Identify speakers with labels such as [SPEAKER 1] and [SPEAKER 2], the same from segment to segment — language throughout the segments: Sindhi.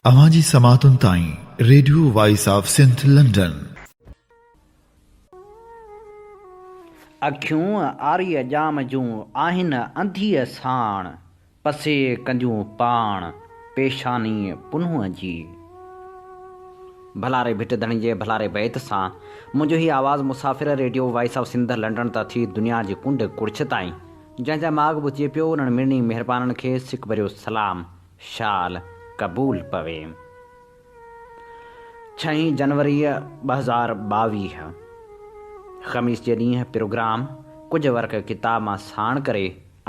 [SPEAKER 1] اوهان جي سماعتن تائين radio voice of Sindh London.
[SPEAKER 2] اکيون آريء ڄام جون آهن انڌيء ساڻ، پسي ڪنديون پاڻ پيشاني پنهونء جي. ڀلاري ڀٽ ڌڻي جي ڀلاري بيت سان منهنجو هي آواز مسافر radio voice of Sindh London تان ٿي دنيا جي ڪنڊ ڪڙڇ تائين جنهن جا ماڳ ٻڌجي پيو انهن مڙني مهربانن کي سڪ ڀريو سلام. شال قبول پوي. ڇهين جنوريء 2022 خميس جي ڏينهن پروگرام ڪجهه ورق ڪتاب مان ساڻ ڪري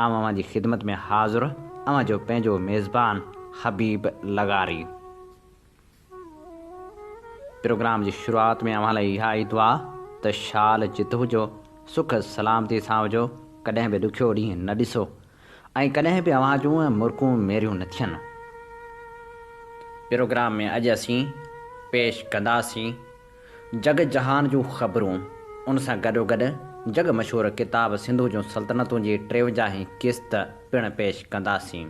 [SPEAKER 2] آئون اوهان جي خدمت ۾ حاضر اوهان جو پنهنجو ميزبان حبيب لغاري. پروگرام جي شروعات ۾ اوهان لاء اها ئي دعا ته شال جت هجو سک سلامتي سان هجو ڪڏهن به ڏکيو ڏينهن نه ڏسو. ۽ ڪڏهن به اوهان جون مرڪون ميريون نه ٿين. پروگرام ۾ اڄ اسين پيش ڪنداسين جڳ جهان جون خبرون، ان سان گڏوگڏ جڳ مشهور ڪتاب سنڌو جون سلطنتون جي ٽيونجاهين قسط پڻ پيش ڪنداسين.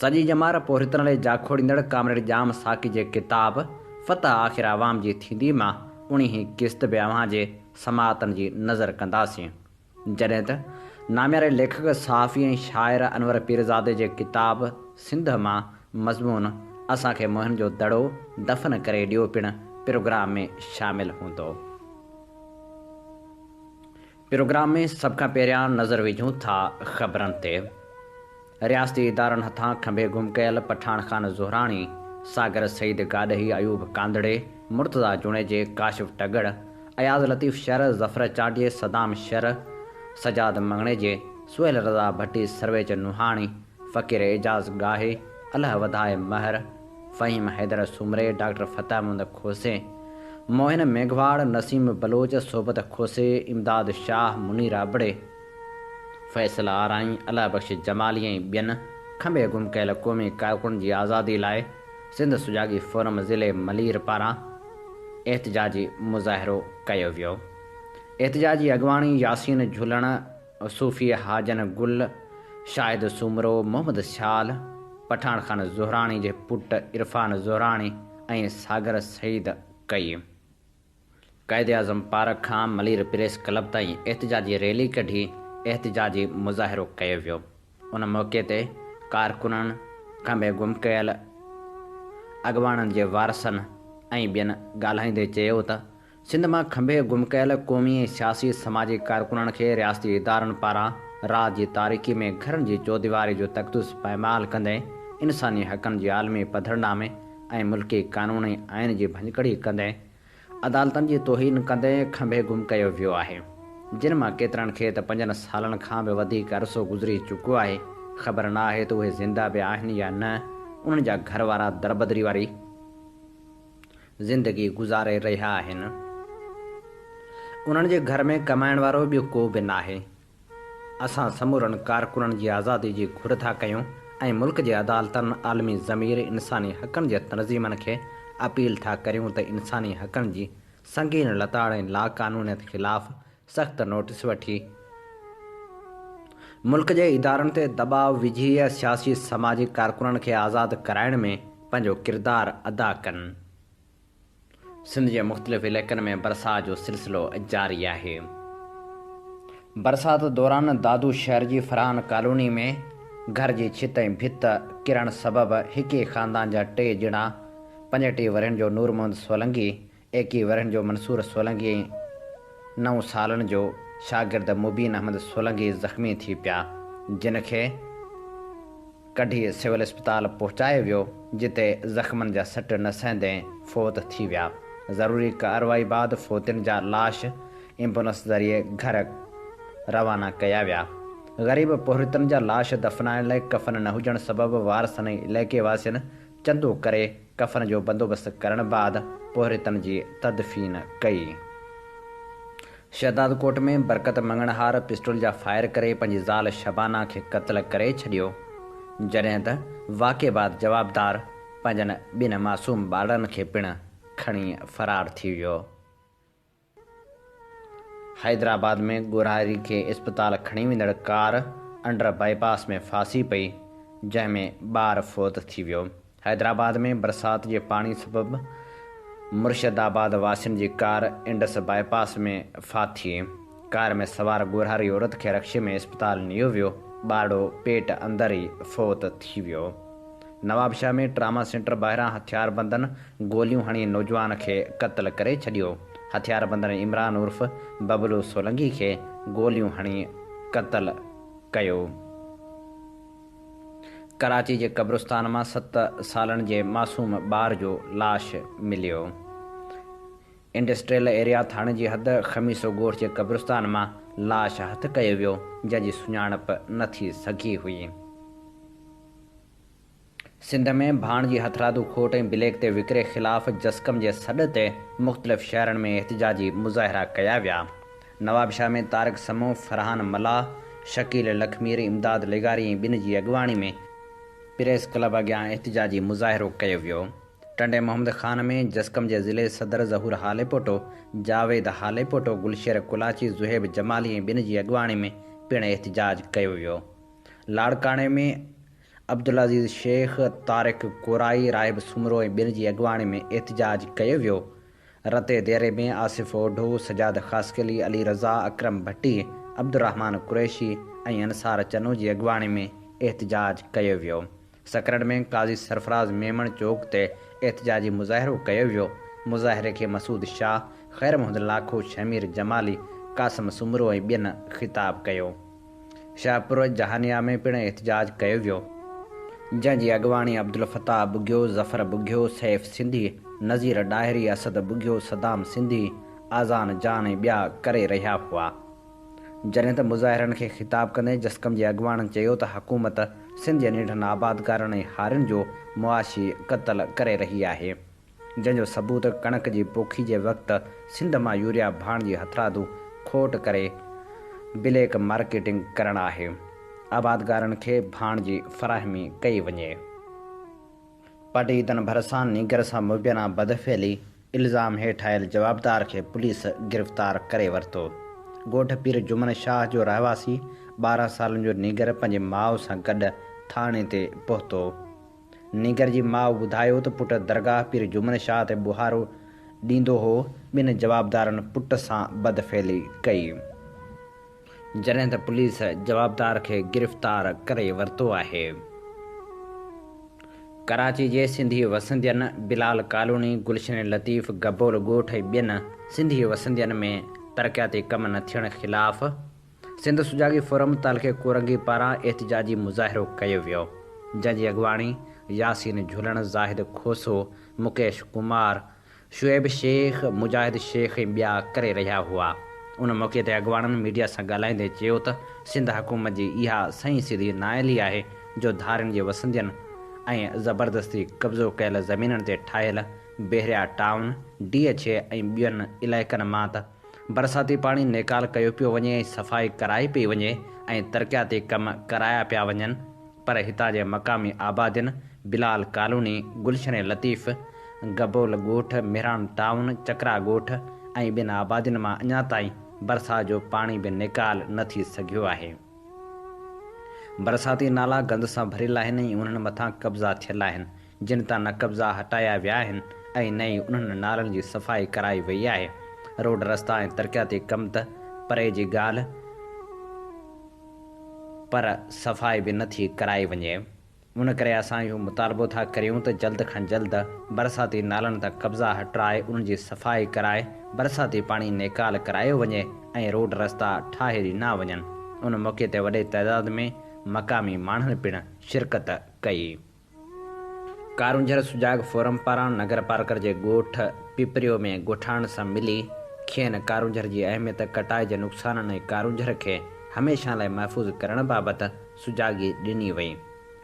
[SPEAKER 2] سڄي ڄمار پورهيتن لئي جاکوڙيندڙ ڪامريڊ ڄام ساقي جي ڪتاب فتح آخر عوام جي ٿيندي مان اڻيهين قسط به اوهان جي سماعتن جي نظر ڪنداسين. جڏهن ته نامياري ليکڪ، صحافي ۽ شاعر انور پيرزادي جي ڪتاب سنڌ مان مضمون اسان کي موهن جو دڙو دفن ڪري ڏيو پڻ پروگرام ۾ شامل هوندو. پروگرام ۾ سڀ کان پهريان نظر وجهون ٿا خبرن تي. رياستي ادارن هٿان کنڀي گم ڪيل پٺاڻ خان زهراڻي، ساگر سعيد گاڏهي، ايوب ڪانڌڙي، مرتضيٰ جوڻيجي، ڪاشف ٽڳڙ، اياز لطيف شر، ظفر چانڊيي، صدام شر، سجاد مڱڻيجي، سهيل رضا ڀٽي، سرويچ نوحاڻي، فقير اعجاز ڳاهي، الهه وڌائي مهر، فهيم حيدر سومري، ڊاڪٽر فتح محمد کوسي، موهن ميگهواڙ، نسيم بلوچ، صحبت کوسي، امداد شاهه، منير ابڙي، فيصل آرائين، الهه بخش جمالي ۽ ٻين کنڀي گم ڪيل قومي ڪارڪنن جي آزادي لاء سنڌ سجاڳي فورم ضلعي ملير پاران احتجاجي مظاهرو ڪيو ويو. احتجاجي اڳواڻي ياسين جهلڻ، صوفي حاجن گل، شاهد سومرو، محمد سيال، پٺاڻ خان زهراڻي جي پٽ عرفان زهراڻي ۽ ساگر سعيد ڪئي. قائداعظم پارڪ کان ملير پريس ڪلب تائين احتجاجي ريلي ڪڍي احتجاجي مظاهرو ڪيو ويو. ان موقعي تي ڪارڪنن، کنڀي گم ڪيل اڳواڻن جي وارثن ۽ ٻين ڳالهائيندي چيو ته سنڌ مان کنڀي گم ڪيل قومي ۽ سياسي سماجي ڪارڪنن کي رياستي ادارن پاران رات جي تاريڪي ۾ گهرن جي چوديواري جو تقدس پائمال ڪندي انساني حقن جي عالمي پڌرنامي ۽ ملڪي قانون ۽ آئين جي ڀڃڪڙي ڪندي عدالتن جي توهين ڪندي کنڀي گم ڪيو ويو آهي، جن مان ڪيترن کي ته پنجن سالن کان به وڌيڪ عرصو گذري چڪو آهي، خبر نه آهي ته اهي زنده به آهن يا نه، انهن جا گهر وارا دربدري واري زندگي گذاري رهيا آهن، انهن جي گهر ۾ ڪمائڻ وارو ٻيو ڪو به ناهي. اسان سمورن ڪارڪنن جي آزادي جي گهر ٿا ڪيون ۽ ملڪ جي عدالتن، عالمي ضمير، انساني حقن جي تنظيمن کي اپيل ٿا ڪريون ته انساني حقن جي سنگين لتاڙ ۽ لاقانونيت خلاف سخت نوٽيس وٺي ملڪ جي ادارن تي دٻاء وجهي سياسي سماجي ڪارڪنن کي آزاد ڪرائڻ ۾ پنهنجو ڪردار ادا ڪن. سنڌ جي مختلف علائقن ۾ برسات جو سلسلو جاري آهي. برسات دوران دادو شهر جي فرحان ڪالوني ۾ گهر جي ڇت ۽ ڀت ڪرڻ سبب هڪ ئي خاندان جا ٽي ڄڻا 35 ورهين جو نور محمد سولنگي، 21 ورهين جو منصور سولنگي ۽ نو سالن جو شاگرد مبين احمد سولنگي زخمي ٿي پيا، جن کي. ڪڍي سول اسپتال پهچايو ويو، جتي زخمن جا سٽ نه سهندي فوت ٿي ويا. ضروري ڪارروائي بعد فوتين جا لاش ايمبولنس ذريعي گهر روانا ڪيا ويا. غريب پورهيتن جا لاش دفنائڻ لاء ڪفن نه هجڻ سبب وارثن ۽ علائقي واسين چندو ڪري ڪفن جو بندوبست ڪرڻ بعد پورهيتن جي تدفين ڪئي. شهدادڪوٽ ۾ برڪت مڱڻهار پسٽول جا فائر ڪري پنهنجي زال شبانه کي قتل ڪري ڇڏيو، جڏهن ته واقعي بعد جوابدار پنهنجن ٻن معصوم ٻارڙن کي پڻ کڻي فرار ٿي ويو. حيدرآباد ۾ ڳورهاري کي اسپتال کڻي ويندڙ ڪار انڊر باء پاس ۾ ڦاسي پئي، جنهن ۾ ٻار فوت ٿي ويو. حيدرآباد ۾ برسات جي پاڻي سبب مرشد آباد واسين جي ڪار انڊس باء پاس ۾ ڦاٿي، ڪار ۾ سوار ڳورهاري عورت کي رڪشي ۾ اسپتال نيو ويو، ٻارڙو پيٽ اندر ئي فوت ٿي ويو. نوابشاهه ۾ ٽراما سينٽر ٻاهران هٿياربندن گوليون هڻي نوجوان کي قتل ڪري ڇڏيو، هٿياربندن عمران عرف ببلو سولنگي کي گوليون هڻي قتل ڪيو. ڪراچي جي قبرستان مان ست سالن جي معصوم ٻار جو لاش مليو. انڊسٽريل ايريا ٿاڻي جي حد خميسو ڳوٺ جي قبرستان مان لاش هٿ ڪيو ويو، جنهن جي سڃاڻپ نه ٿي سگهي هئي. سنڌ ۾ ڀاڻ جي هٿرادو کوٽ ۽ بليڪ تي وڪري خلاف جسقم جي سڏ تي مختلف شهرن ۾ احتجاجي مظاهرا ڪيا ويا. نوابشاهه ۾ طارق سمون، فرحان ملاح، شڪيل لکمير، امداد لغاري ۽ ٻين جي اڳواڻي ۾ پريس ڪلب اڳيان احتجاجي مظاهرو ڪيو ويو. ٽنڊي محمد خان ۾ جسقم جي ضلعي صدر ظهور هاليپوٽو، جاويد هاليپوٽو، گلشير ڪلاچي، زوهيب جمالي ۽ ٻين جي اڳواڻي ۾ پڻ احتجاج ڪيو ويو. لاڙڪاڻي ۾ عبدالعزيز شيخ، طارق ڪورائي، راهب سومرو ۽ ٻين جي اڳواڻي ۾ احتجاج ڪيو ويو. رتي ديري ۾ آصف اوڍو، سجاد خاصخيلي، علي رضا، اڪرم ڀٽي، عبدالرحمان قريشي ۽ انصار چنو جي اڳواڻي ۾ احتجاج ڪيو ويو. سڪرنڊ ۾ قاضي سرفراز ميمڻ چوڪ تي احتجاجي مظاهرو ڪيو ويو. مظاهري کي مسعود شاهه، خير محمد لاکو، شهمير جمالي، قاسم سومرو ۽ ٻين خطاب ڪيو. شاهپور جهانيا ۾ پڻ احتجاج ڪيو ويو، جنهن جي اڳواڻي عبدالفتاح ٻگهيو، ظفر ٻگهيو، سيف سنڌي، نذير ڏاهري، اسد ٻگهيو، صدام سنڌي، آذان جان ۽ ٻيا ڪري رهيا هئا. جڏهن ته مظاهرين کي خطاب ڪندي جسقم جي اڳواڻن چيو ته حڪومت سنڌ جي ننڍن آبادگارن ۽ هارين جو معاشي قتل ڪري رهي آهي. جنهن جو ثبوت ڪڻڪ جي پوکي جي وقت سنڌ مان يوريا ڀاڻ جي هٿرادو کوٽ ڪري بليڪ مارڪيٽنگ ڪرڻ آهي. آبادگارن کي ڀاڻ جي فراهمي ڪئي وڃي. پڊعيدن ڀرسان نينگر سان مبينا بدفعلي الزام هيٺ آيل جوابدار کي پوليس گرفتار ڪري ورتو. ڳوٺ پير جمن شاهه جو رهواسي 12 سالن جو نينگر پنهنجي ماء سان گڏ ٿاڻي تي پهتو. نينگر جي ماء ٻڌايو ته پٽ درگاهه پير جمن شاهه تي ٻوهارو ڏيندو هو، ٻن جوابدارن پٽ سان بدفعلي ڪئي. جڏهن ته پوليس جوابدار کي گرفتار ڪري ورتو آهي. ڪراچي جي سنڌي وسندين بلال ڪالوني، گلشن لطيف، گبول ڳوٺ ۽ ٻين سنڌي وسندين ۾ ترقياتي ڪم نه ٿيڻ خلاف سنڌ سجاڳي فورم تعلقي ڪورنگي پاران احتجاجي مظاهرو ڪيو ويو، جنهن جي اڳواڻي ياسين جهلڻ، زاهد کوسو، مڪيش ڪمار، شعيب شيخ، مجاهد شيخ ۽ ٻيا ڪري رهيا هئا. ان موقعي تي اڳواڻن ميڊيا سان ڳالهائيندي چيو ته سنڌ حڪومت جي اها سئين سڌي نااهلي آهي جو ڌارين جي وسندين ۽ زبردستي قبضو ڪيل زمينن تي ٺاهيل Bahria town, D H A ۽ ٻين علائقن مان ته برساتي پاڻي نيڪال ڪيو پيو وڃي ۽ صفائي ڪرائي پئي وڃي ۽ ترقياتي ڪم ڪرايا پيا وڃن پر هتان جي مقامي آبادين بلال ڪالوني، گلشن لطيف، گبول ڳوٺ، مهراڻ ٽائون، چڪرا ڳوٺ ۽ ٻين آبادين مان اڃا تائين برسات جو پاڻي به نيڪال نه ٿي سگهيو آهي. برساتي نالا گند سان ڀريل آهن ۽ انهن مٿان قبضا ٿيل آهن، جن تان نه قبضا هٽايا ويا آهن ۽ نه ئي انهن نالن جي صفائي ڪرائي وئي آهي. روڊ رستا ۽ ترقياتي ڪم ته پري جي ڳالهه پر صفائي به نه ٿي ڪرائي وڃي. ان ڪري اسان اهو مطالبو ٿا ڪريون ته جلد کان جلد برساتي نالن تان قبضا هٽرائي انهن جي صفائي ڪرائي برساتي پاڻي نيڪال ڪرايو وڃي ۽ روڊ رستا ٺاهي ڏنا وڃن. ان موقعي تي وڏي تعداد ۾ مقامي ماڻهن پڻ شرڪت ڪئي. ڪارونجهر سجاڳ فورم پاران نگرپارڪر جي ڳوٺ پپريو ۾ ڳوٺاڻن سان ملي کين ڪارونجهر جي اهميت، ڪٽائي جي نقصانن ۽ ڪارونجهر کي هميشه لاء محفوظ ڪرڻ بابت سجاڳي ڏني وئي.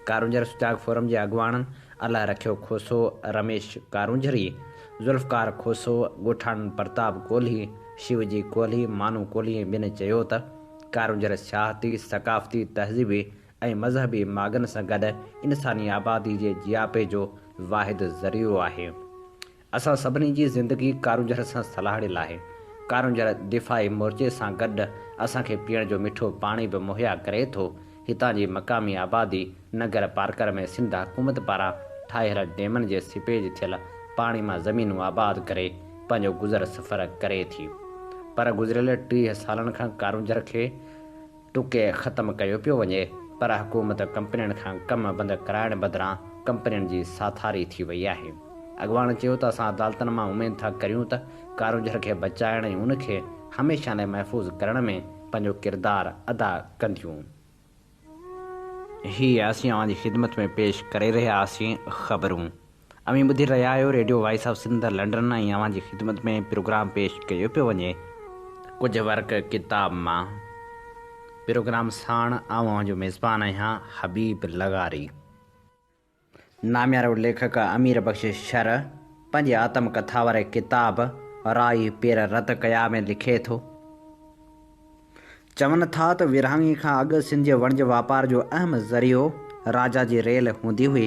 [SPEAKER 2] ڪارونجهر سجاڳ فورم جي اڳواڻن الله رکيو کوسو، رميش ڪارونجهري، ذوالفقار کوسو، ڳوٺاڻن پرتاب ڪولهي، شيو جي ڪولهي، مانو ڪولهي ۽ ٻين چيو ته ڪارونجهر سياحتي، ثقافتي، تهذيبي ۽ مذهبي ماڳن سان گڏ انساني آبادي جي جياپي جو واحد ذريعو آهي. اسان سڀني جي زندگي ڪارونجهر سان سلهاڙيل آهي. ڪارونجهر دفاعي مورچي سان گڏ اسان کي پيئڻ جو مٺو پاڻي به مهيا ڪري ٿو. هتان جي مقامي آبادي ننگر پارڪر ۾ سنڌ حڪومت پاران ٺاهيل ڊيمن جي سپيج ٿيل پاڻي مان زمينون آباد ڪري پنهنجو گذر سفر ڪري ٿي. پر گذريل 30 سالن کان ڪارونجهر کي ٽڪي ختم ڪيو پيو وڃي پر حڪومت ڪمپنين کان ڪم بند ڪرائڻ بدران ڪمپنين جي ساٿاري ٿي وئي آهي. اڳواڻ چيو ته اسان عدالتن مان اميد ٿا ڪريون ته ڪارونجهر کي بچائڻ ۽ ان کي هميشه لاء محفوظ ڪرڻ ۾ پنهنجو ڪردار ادا ڪنديون. هي اسين اوهان جي خدمت ۾ پيش ڪري رهيا هئاسين خبرون. اوهين ٻڌي رهيا آهيو radio voice of Sindh London ۽ اوهان جي خدمت ۾ پروگرام پيش ڪيو پيو وڃي. ڪجهه ورق ڪتاب مان. پروگرام ساڻ آئون اوهان جو ميزبان آهيان حبيب لغاري. ناميارو ليکڪ امير بخش شر پنهنجي آتم ڪٿا واري ڪتاب رائي پير رت ڪيا ۾ لکي ٿو. چون ٿا ته ورهاڱي کان اڳ سنڌ جي وڻج واپار جو اهم ذريعو راجا جي ريل هوندي هئي،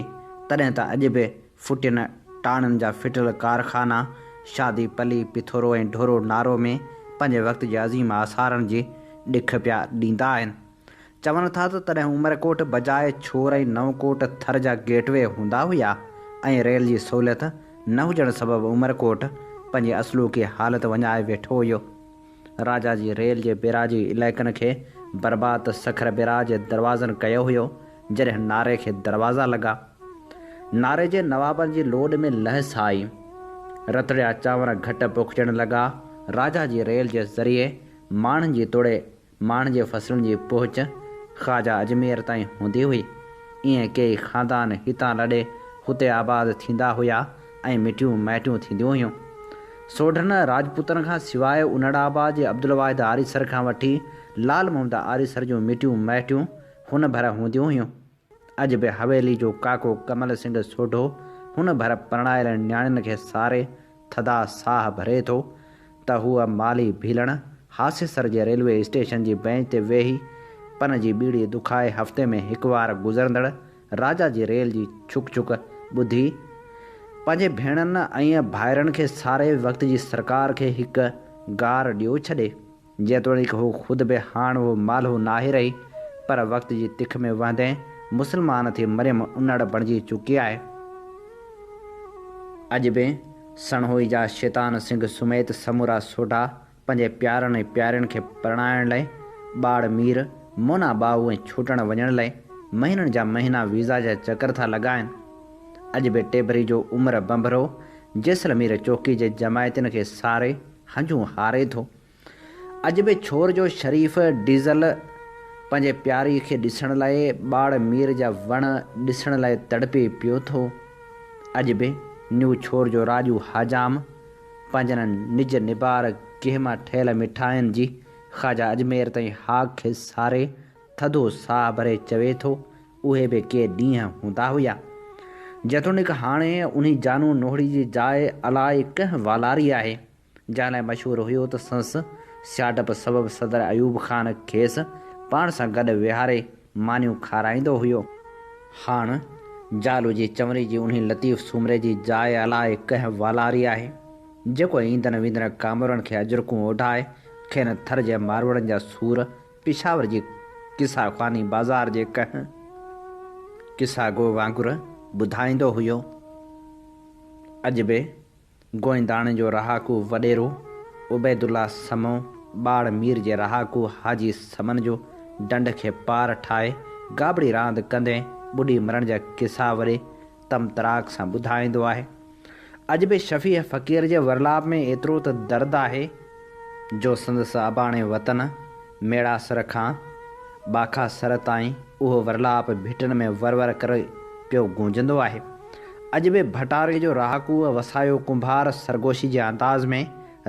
[SPEAKER 2] تڏهن ته اڄ به ڦٽين ٽاڻن جا ڦٽل ڪارخانا شادي پلي، پٿورو ۽ ڍورو نارو ۾ پنهنجي وقت جي عظيم آثارن جي ڏک پيا ڏيندا آهن. چون ٿا ته تڏهن عمرڪوٽ بجاء ڇور ۽ نئون ڪوٽ ٿر جا گيٽ وي هوندا هيا ۽ ريل جي سهوليت نه هجڻ سبب عمرڪوٽ پنهنجي اصلوڪي حالت وڃائي ويٺو هيو. راجا جي ريل جي بيراجي علائقن کي برباد ته سکر بيراج جي دروازن ڪيو هيو جڏهن ناري کي دروازا لڳا. ناري جي نوابن جي لوڏ ۾ لهس آئي. رتڙيا چانور گهٽ پوکجڻ لڳا. راجا جي ريل جي ذريعي ماڻهن جي توڙي ماڻ جي فصلن جي پهچ خواجه اجمير تائين هوندي هئي. ائين ڪيئي خاندان هتان لڏي هتي آباد ٿيندا هيا ۽ مٽيون مائٽيون ٿينديون هيون. سوڍن راجپوتن کان سواء انڙ آباد جي عبدالواحد آريسر کان وٺي لال محمد آريسر جون مٽيون مائٽيون هن ڀر هونديون هيون. اڄ به حويلي جو ڪاڪو ڪمل سنگهه سوڍو هن ڀر پرڻايل نياڻين کي ساري ٿڌا ساهه ڀري ٿو ته هوء مالهي ڀيلڻ هاسيسر جي ريلوي اسٽيشن جي بئنچ تي ويهي پن جي ٻيڙي دکائي هفتي ۾ هڪ وار گذرندڙ راجا جي ريل جي ڇڪ ڇڪ ٻڌي پنهنجي ڀيڻن ۽ ڀائرن کي ساري وقت جي سرڪار کي هڪ گار ڏيو ڇڏي. جيتوڻيڪ هو خود به هاڻ اهو مالهو ناهي رهي، پر وقت جي تک ۾ وهندي مسلمان ٿي مريم انڙ بڻجي چڪي آهي. اڄ به سڻهوئي جا شيطان سنگهه سميت سمورا سوڍا پنهنجي پيارن ۽ پيارين کي پرڻائڻ لئه ٻاڙ مير، مونا ٻاهو ۽ ڇوٽڻ وڃڻ لئه مهينن جا مهينا ويزا جا چڪر ٿا لڳائن. اڄ به ٽيڀري جو عمر بنڀرو جيسلمير چوڪي جي جماعتين کي ساري هنجون هاري ٿو. اڄ به ڇور جو شريف ڊيزل پنهنجي پياري کي ڏسڻ لاء ٻاڙ مير جا وڻ ڏسڻ لاء تڙپي پيو ٿو. اڄ به نيو ڇور جو راڄو حاجام پنهنجن نج نبار گيهه مان ٺهيل مٺاين جي خواجه اجمير تائين هاڪ کي ساري ٿڌو ساهه ڀري چوي ٿو، اهي به ڪي ڏينهن هوندا هيا. جيتوڻيڪ هاڻي انهي جانو نوهڙي جي جاء الائي ڪنهن والاري آهي. جنهن لاء مشهور هيو ته سندس سياڊپ سبب صدر ايوب خان کيس پاڻ سان گڏ ويهاري مانيون کارائيندو هيو. هاڻ جالو جي چونري جي انهي لطيف سومري جي جاء الائي ڪنهن والاري آهي، جيڪو ايندڙ ويندڙ ڪامورن کي اجرڪون اوڍائي کين ٿر جي ماروئڙن جا سور پشاور جي قصا خواني بازار جي ڪنهن قصا گو وانگر ٻڌائيندو هيو. اڄ به گوئنداڻي جو رهاڪو وڏيرو عبيدالله سمو ٻاڙ مير جي رهاڪو حاجي سمن جو ڊنڍ کي پار ٺاهي گابڙي راند ڪندي ٻڏي مرڻ جا قصا وڏي طمطراق سان ٻڌائيندو آهي. اڄ به شفيع فقير جي ورلاپ ۾ ايترو ته درد آهي جو سندس اباڻي وطن ميڙاسر کان ٻاکا سر تائين اهو ورلاپ ڀٽن ۾ ور ور ڪري پيو گونجندو آهي. اڄ به ڀٽاري جو رهاڪو وسايو ڪنڀار سرگوشي جي انداز ۾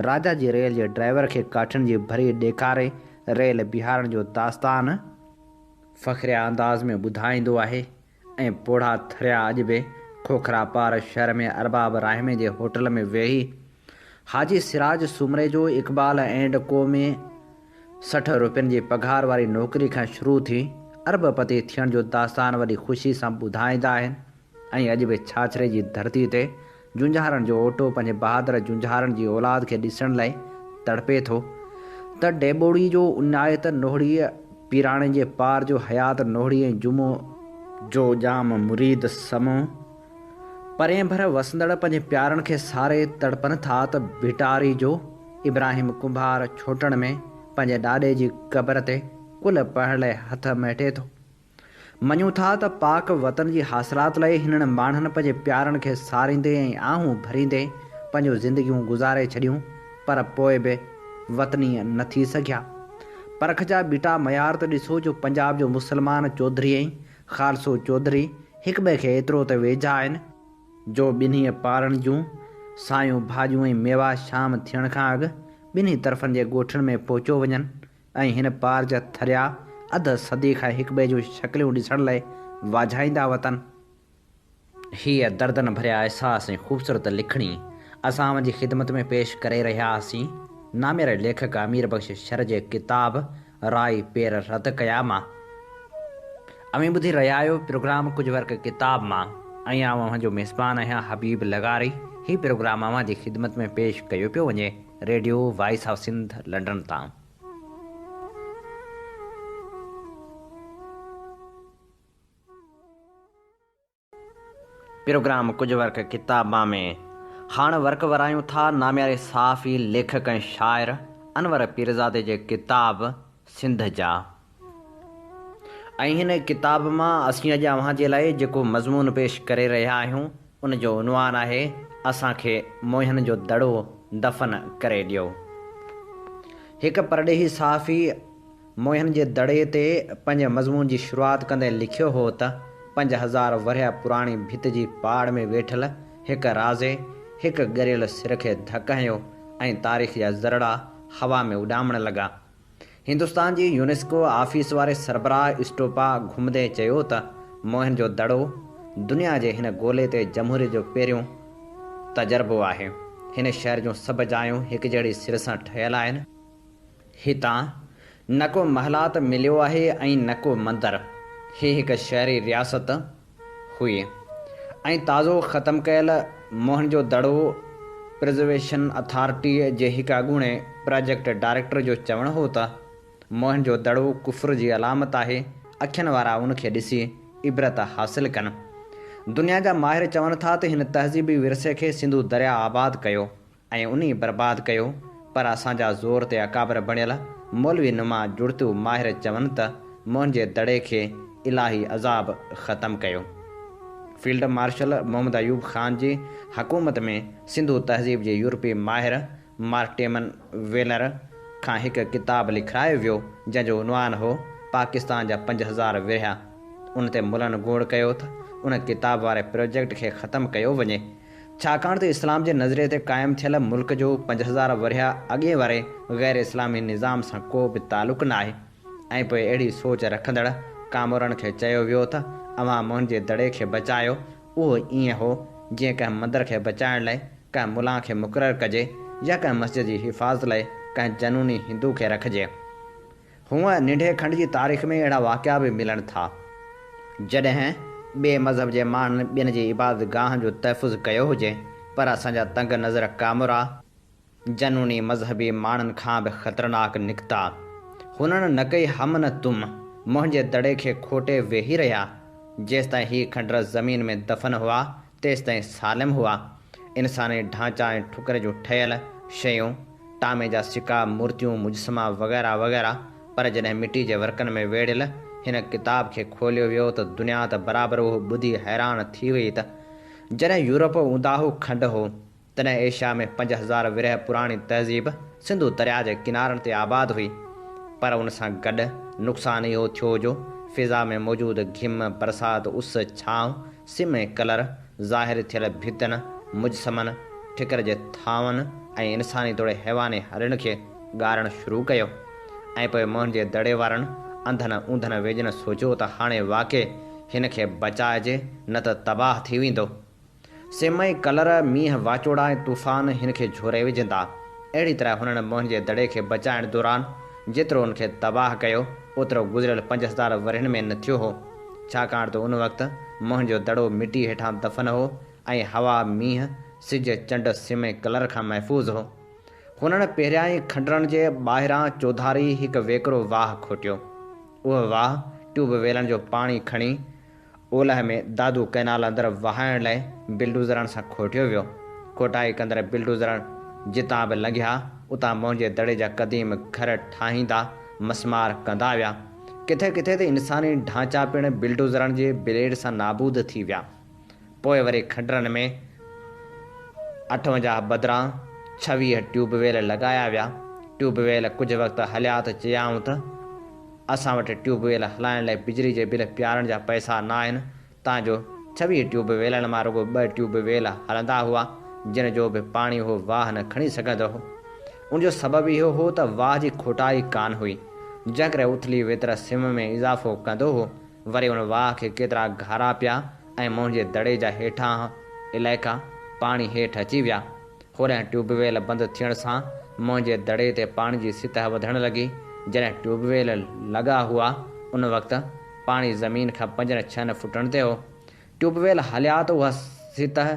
[SPEAKER 2] راجا جي ريل جي ڊرائيور کي ڪاٺين جي ڀري ڏيکاري ريل بيهارڻ جو داستان فخريه انداز ۾ ٻڌائيندو آهي ۽ پوڙها ٿريا اڄ به کوکرا پار شهر ۾ ارباب راهمي جي هوٽل ۾ ويهي حاجي سراج سومري جو اقبال اينڊ ڪو ۾ 60 روپين جي پگهار واري نوڪري کان شروع ٿي ارب پتي ٿيڻ جو داستان وڏي خوشي سان ٻڌائيندا آهن ۽ اڄ به ڇاڇري جي ڌرتي تي جونجهارن جو اوٽو پنهنجي بهادر جونجهارن جي اولاد کي ڏسڻ لاء تڙپي ٿو ته ڊيٻوڙي جو عنايت نوهڙي، پيراڻي جي پار جو حيات نوهڙي ۽ جمعو جو ڄام مريد سمون پرين ڀر وسندڙ پنهنجي پيارن کي ساري تڙپن ٿا ته ڀٽاري جو ابراهيم ڪنڀار ڇوٽڻ ۾ پنهنجي ڏاڏي جي قبر تي قل پڙهڻ لئه هٿ مهٽي ٿو. مڃون ٿا ته پاڪ وطن جي حاصلات لئه هنن ماڻهن پنهنجي پيارن کي ساريندي ۽ آهون ڀريندي پنهنجون زندگيون گذاري ڇڏيون پر پوء به وطني نه ٿي سگهيا. پرک جا ٻٽا معيار ته ڏسو جو پنجاب جو مسلمان چوڌري ۽ خالصو چوڌري هڪٻئي کي ايترو ته ويجها آهن، جو ٻنهي پارن جون سايون ڀاڄيون ۽ ميوا شام ٿيڻ کان اڳ ٻنهي طرفن جي ڳوٺن ۾ پهچيو وڃن ۽ هن پار جا ٿريا اڌ صدي کان هڪٻئي جون شڪليون ڏسڻ لئه واجهائيندا وتن. هيء دردن ڀريا احساس ۽ خوبصورت لکڻي اسان اوهان جي خدمت ۾ پيش ڪري رهيا هئاسين نامياري ليکڪ امير بخش شر جي ڪتاب رائي پير رد ڪيا مان. اوهين ٻڌي رهيا آهيو پروگرام ڪجهه ورق ڪتاب مان ۽ آئون اوهان جو ميزبان آهيان حبيب لغاري. هي پروگرام اوهان جي خدمت ۾ پيش ڪيو پيو وڃي radio voice of Sindh London تان. پروگرام ڪجهه ورق ڪتاب مان ۾ هاڻ ورق ورايون ٿا نامياري صحافي، ليکڪ ۽ شاعر انور پيرزادي جي ڪتاب سنڌ جا ۽ هن ڪتاب مان اسين اڄ اوهان جي لاء جيڪو مضمون پيش ڪري رهيا آهيون ان جو عنوان آهي اسان کي موهن جو دڙو دفن ڪري ڏيو. هڪ پرڏيهي صحافي موهن جي دڙي تي پنهنجي مضمون جي شروعات ڪندي لکيو هو ته، 5000 ورهيه پراڻي ڀت جي پاڙ ۾ ويٺل هڪ رازي هڪ ڳريل سر کي ڌڪ هنيو ۽ تاريخ جا ذرڙا هوا ۾ اڏامڻ لڳا. هندستان جي يونيسڪو آفيس واري سربراهه اسٽوپا گهمندي چيو ته موهن جو دڙو دنيا جي هن گولي تي جمهوريت جو پهريون تجربو آهي. هن شهر جون سڀ جايون هڪجهڙي سر سان ٺهيل آهن. هتان نه ڪو محلات مليو آهي ۽ نه ڪو مندر. هي هڪ شهري رياست هئي ۽ تازو ختم ڪيل موهن جو دڙو پرزرويشن اٿارٽيء جي هڪ اڳوڻي پراجيڪٽ ڊائريڪٽر جو چوڻ هو ته موهن جو دڙو ڪفر جي علامت آهي، اکين وارا ان کي ڏسي عبرت حاصل ڪن. دنيا جا ماهر چون ٿا ته هن تهذيبي ورثي کي سنڌو درياء آباد ڪيو. ۽ انهي برباد ڪيو پر اسان جا زور تي اڪابر بڻيل مولوي نما جڙتو ماهر چون ته منهنجي دڙي کي الاهي عذاب ختم ڪيو. فيلڊ مارشل محمد ايوب خان جي حڪومت ۾ سنڌو تهذيب جي يورپي ماهر مارٽيمن ويلر کان هڪ ڪتاب لکرايو ويو جنهن جو عنوان هو پاڪستان جا 5000 ورهيا ان تي ملن گوڙ ڪيو ته ان ڪتاب واري پروجيڪٽ کي ختم ڪيو وڃي ڇاڪاڻ ته اسلام جي نظريي تي قائم ٿيل ملڪ جو 5000 ورهيه اڳئين واري غير اسلامي نظام سان ڪو به تعلق ناهي ۽ پوء اهڙي سوچ رکندڙ ڪامورن کي چيو ويو ته اوهان منهنجي دڙي کي بچايو اهو ائين هو جيئن ڪنهن مندر کي بچائڻ لئه ڪنهن ملان کي مقرر ڪجي يا ڪنهن مسجد جي حفاظت لئه ڪنهن جنوني هندو کي رکجي. هونء ننڍي کنڊ جي تاريخ ۾ اهڙا واقعا به ملن ٿا، جڏهن ٻئي مذهب جي ماڻهن ٻين جي عبادت گاهن جو تحفظ ڪيو هجي، پر اسان جا تنگ نظر ڪامورا، جنوني مذهبي ماڻهن کان به خطرناڪ نڪتا. هنن نه ڪئي هم نه تم، منهنجي دڙي کي کوٽي ويهي رهيا. جيستائين هي کنڊر زمين ۾ دفن هئا، تيستائين سالم هئا. انساني ڍانچا ۽ ٺڪر جون ٺهيل شيون، ٽامي جا سڪا، مورتيون، مجسما وغيره وغيره پر جڏهن مٽي جي ورقن ۾ ويڙهيل هن ڪتاب کي کوليو ويو ته دنيا ته برابر اهو ٻڌي حيران ٿي وئي ته جڏهن يورپ اونداهو کنڊ هو تڏهن ايشيا ۾ 5000 ورهيه پراڻي تهذيب سنڌو درياء جي ڪنارن تي آباد هئي پر ان سان گڏ نقصان اهو ٿيو جو فضا ۾ موجود گهم، برسات، اس، ڇانو، سم ۽ ڪلر، ظاهر ٿيل ڀتن، مجسمن، ٺڪر جي ٿانون ۽ انساني توڙي حيواني هڏن کي ڳارڻ شروع ڪيو ۽ پوء منهن جي دڙي وارن انڌن اونڌن ويڄن سوچيو ته هاڻي واقعي هن کي بچائجي نه ته تباهه ٿي ويندو. سم ۽ ڪلر، مينهن، واچوڙا ۽ طوفان هن کي جهوري وجهندا. اهڙي طرح هنن موهن جي دڙي کي بچائڻ دوران جيترو ان کي تباهه ڪيو، اوترو گذريل 5000 ورهين ۾ نه ٿيو هو. ڇاڪاڻ ته ان وقت موهن جو دڙو مٽيء هيٺان دفن هو ۽ هوا، مينهن، سج، چنڊ، سم ۽ ڪلر کان محفوظ هو. هنن پهريائين کنڊرن جي ٻاهران چوڌاري هڪ ويڪرو واهه کوٽيو. اهو واهه ٽيوب ويلن جو پاڻي کڻي اولهه ۾ دادو ڪئنال اندر وهائڻ لاء بلڊوزرن سان کوٽيو ويو. کوٽائي ڪندڙ بلڊوزر جتان به لنگهيا، اتان موهن جي دڙي جا قديم گهر ٺاهيندا مسمار ڪندا ويا. ڪٿي ڪٿي ته انساني ڍانچا پڻ بلڊوزرن جي بليڊ سان نابود ٿي ويا. پوء وري کنڊرن ۾ 58 بدران 26 ٽيوب ويل لڳايا ويا. ٽيوب ويل ڪجهه وقت هليا ته چيائون ته اسان وٽ ٽيوب ويل هلائڻ لاء بجلي جي بل پيارڻ جا پئسا ناهن، تان جو 26 ٽيوب ويلن مان رڳو ٻه ٽيوب ويل هلندا هئا، جن جو به پاڻي هو واهه نه کڻي سگهندو هو. ان جو سبب اهو هو ته واهه جي کوٽائي ڪانه هئي، جنهن ڪري اٿلي ويتر سم ۾ اضافو ڪندو هو. وري ان واهه کي ڪيترا گهارا پيا ۽ موهن جي دڙي جا هيٺانهان علائقا پاڻي هيٺ اچي ويا. هوڏانهن ٽيوب ويل بند ٿيڻ سان موهن جي دڙي تي پاڻي جي سطح وڌڻ لڳي. جڏهن ٽيوب ويل لڳا هئا، ان وقت پاڻي زمين کان پنجن ڇهن فوٽن تي هو. ٽيوب ويل هليا ته اها سطح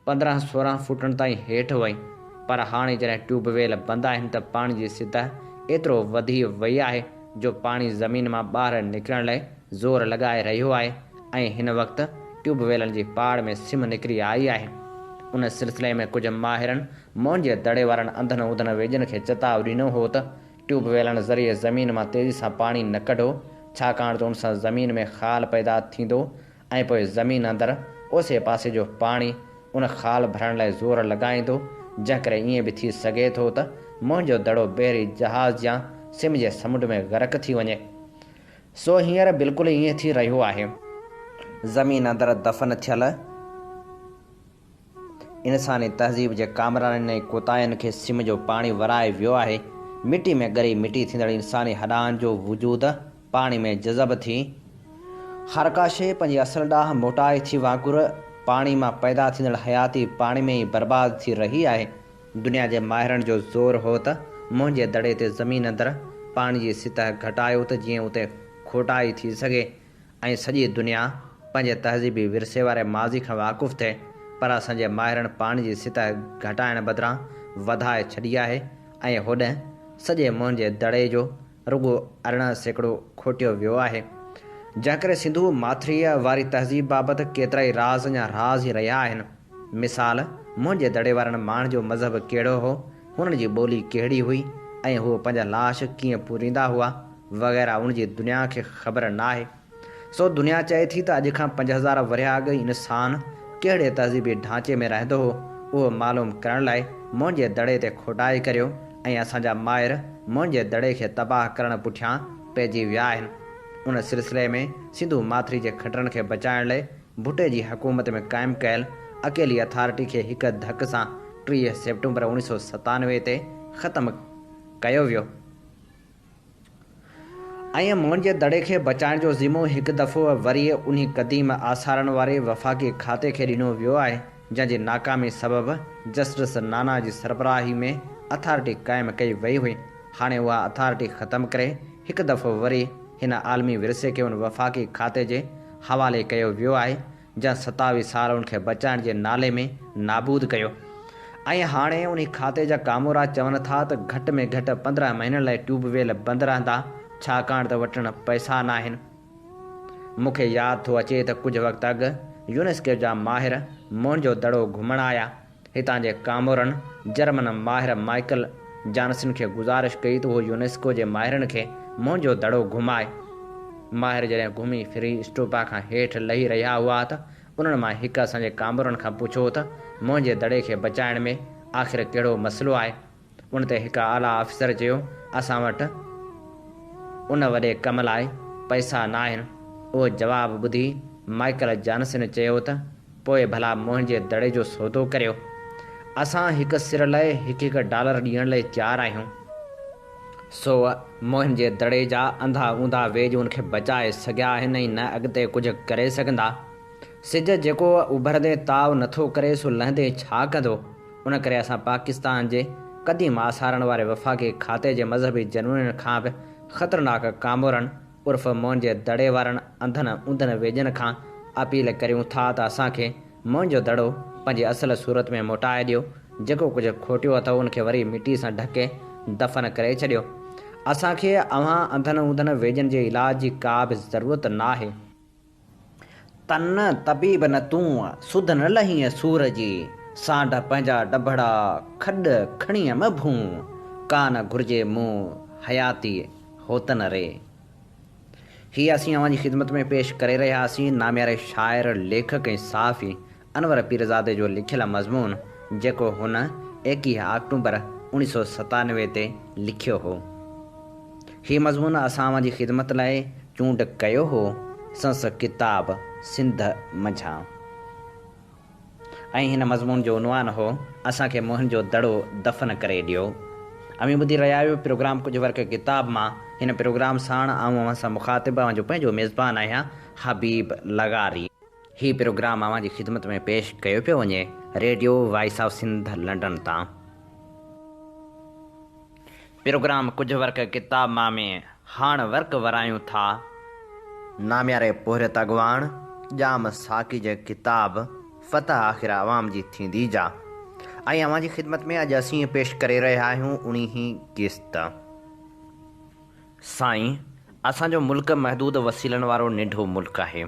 [SPEAKER 2] 15 16 فوٽن تائين هيٺ وئي. پر هاڻي جڏهن ٽيوب ويل بند آهن ته پاڻي جي سطح ايترو وڌي وئي آهي جو پاڻي زمين مان ٻاهر نڪرڻ لاء زور لڳائي رهيو آهي ۽ هن وقت ٽيوب ويلن جي پاڙ ۾ سم نڪري آئي آهي. ان سلسلي ۾ ڪجهه ماهرن موهن جي دڙي وارن انڌن اونڌن ويڄن کي چتاء ڏنو هو ته ٽيوب ويلن ذريعي زمين مان تيزي سان پاڻي نه ڪڍو ڇاڪاڻ ته ان سان زمين ۾ خال پيدا ٿيندو ۽ پوء زمين اندر اوسي پاسي جو پاڻي ان خال ڀرڻ لاء زور لڳائيندو، جنهن ڪري ائين به ٿي سگهي ٿو ته منهنجو دڙو بحري جهاز جيان سم جي سمنڊ ۾ غرق ٿي وڃي. سو هينئر بلڪل ائين ٿي رهيو آهي. زمين اندر دفن ٿيل. انساني تهذيب جي ڪامرانين ۽ ڪوتاهين کي سم جو پاڻي ورائي ويو آهي. مٽي ۾ ڳري مٽي ٿيندڙ انساني هڏان جو وجود پاڻي ۾ جذب ٿي هر ڪا شيء پنهنجي اصل ڏانهن موٽائي ٿي وانگر پاڻي مان پيدا ٿيندڙ حياتي پاڻي ۾ ئي برباد ٿي رهي آهي. دنيا جي ماهرن جو زور هو ته منهنجي دڙي تي زمين اندر پاڻي جي سطح گهٽايو ته جيئن اتي کوٽائي ٿي سگهي ۽ سڄي دنيا پنهنجي تهذيبي ورثي واري ماضي کان واقف ٿئي پر اسان جي ماهرن پاڻي جي سطح گهٽائڻ بدران وڌائي ڇڏي آهي ۽ هوڏنهن سڄي منهن جي دڙي جو رڳو 18% کوٽيو ويو آهي. جنهن ڪري سنڌو ماٿريء واري تهذيب بابت ڪيترائي راز اڃا راز ئي رهيا آهن. مثال، منهن جي دڙي وارن ماڻهن جو مذهب ڪهڙو هو، هنن جي ٻولي ڪهڙي هئي ۽ هو پنهنجا لاش ڪيئن پوريندا هئا وغيره ان جي دنيا کي خبر ناهي. سو دنيا چئي ٿي ته اڄ کان 5000 ورهيه اڳ انسان ڪهڙي تهذيبي ڍانچي ۾ رهندو هو اهو معلوم ڪرڻ لاء موهن جي دڙي تي کوٽائي ڪريو ۽ اسان جا ماهر موهن جي دڙي کي تباهه ڪرڻ پٺيان پئجي ويا آهن. ان سلسلي ۾ سنڌو ماٿري جي کنڊرن کي بچائڻ لاء ڀٽي جي حڪومت ۾ قائم ڪيل اڪيلي اٿارٽي کي هڪ ڌڪ سان 30 سيپٽمبر 1997 تي ختم ڪيو ويو. ائين موهن جي دڙي کي بچائڻ جو ذمو هڪ دفعو وري انهي قديم آثارن واري وفاقي کاتي کي ڏنو ويو آهي، جنهن جي ناڪامي سبب جسٽس نانا جي سربراهي ۾ اٿارٽي قائم ڪئي وئي هئي. هاڻي اها اٿارٽي ختم ڪري هڪ دفعو وري هن عالمي ورثي کي ان وفاقي کاتي جي حوالي ڪيو ويو آهي، جنهن 27 سال ان کي بچائڻ جي نالي ۾ نابود ڪيو ۽ هاڻي انهي کاتي جا ڪامورا چون ٿا ته گهٽ ۾ گهٽ 15 مهينن لاء ٽيوب ويل بند رهندا ڇاڪاڻ ته وٽن پئسا ناهن. مون کي ياد ٿو اچي ته ڪجهه وقت اڳ يونيسڪو جا ماهر موهن جو دڙو گهمڻ آيا. هتان جي ڪامورن جرمن ماهر مائيڪل جانسن کي گذارش ڪئي ته اهو يونيسڪو جي ماهرن کي منهنجو دڙو گهمائي. ماهر جڏهن گهمي ڦري اسٽوپا کان هيٺ لهي رهيا هئا ته انهن مان هڪ اسان جي ڪامورن کان پڇيو ته منهنجي دڙي کي بچائڻ ۾ آخر ڪهڙو مسئلو آهي؟ ان تي هڪ اعليٰ آفيسر چيو، اسان وٽ ان وڏي ڪم لاء پئسا ناهن. اهو جواب ٻڌي مائيڪل جانسن چيو ته پوء ڀلا منهنجي دڙي جو سودو ڪريو. اسان هڪ سر لاء هڪ هڪ ڊالر ڏيڻ لاء تيار آهيون. سو موهن جي دڙي جا انڌا اونڌا ويڄ ان کي بچائي سگهيا آهن ۽ نه اڳتي ڪجهه ڪري سگهندا. سج جيڪو اڀرندي تاء نٿو ڪري سو لهندي ڇا ڪندو؟ ان ڪري اسان پاڪستان جي قديم آثارن واري وفاقي کاتي جي مذهبي جنونين کان به خطرناڪ ڪامورن عرف موهن جي دڙي وارن انڌن اونڌن ويڄن کان اپيل ڪريون ٿا ته اسان کي موهن جو دڙو پنهنجي اصل صورت ۾ موٽائي ڏيو، جيڪو ڪجهه کوٽيو اٿئو ان کي وري مٽي سان ڍڪي دفن ڪري ڇڏيو. اسان کي اوهان انڌن اونڌن ويڄن جي علاج جي ڪا به ضرورت ناهي. تن طبيب نه تون، سڌ نه لهينء سور جي، سانڍ پنهنجا ڊڀڙا، کڏ کڻيء م ڀونء، ڪا نه گهرجي مون حياتي هوتن ري. هي اسين اوهان جي خدمت ۾ پيش ڪري رهيا هئاسين نامياري شاعر، ليکڪ ۽ صحافي انور پيرزادي جو لکيل مضمون جيڪو هن 21 آڪٽوبر 1997 تي لکيو هو. هي مضمون اسان اوهان جي خدمت لاء چونڊ ڪيو هو سنس ڪتاب سنڌ منجهان ۽ هن مضمون جو عنوان هو اسان کي موهن جو دڙو دفن ڪري ڏيو. اوهين ٻڌي رهيا آهيو پروگرام ڪجهه ورق ڪتاب مان هن پروگرام ساڻ آئون اوهان سان مخاطب اوهان جو پنهنجو ميزبان آهيان حبيب لغاري. هي پروگرام اوهان جي خدمت ۾ پيش ڪيو پيو وڃي radio voice of Sindh London تان. پروگرام ڪجهه ورق ڪتاب مان ۾ هاڻ ورق ورايون ٿا. نامياري پورهيت اڳواڻ ڄام ساقي جي ڪتاب فتح آخر عوام جي ٿيندي جا ۽ اوهان جي خدمت ۾ اڄ اسين پيش ڪري رهيا آهيون اڻيهين قسط. سائين اسان جو ملڪ محدود وسيلن وارو ننڍو ملڪ آهي.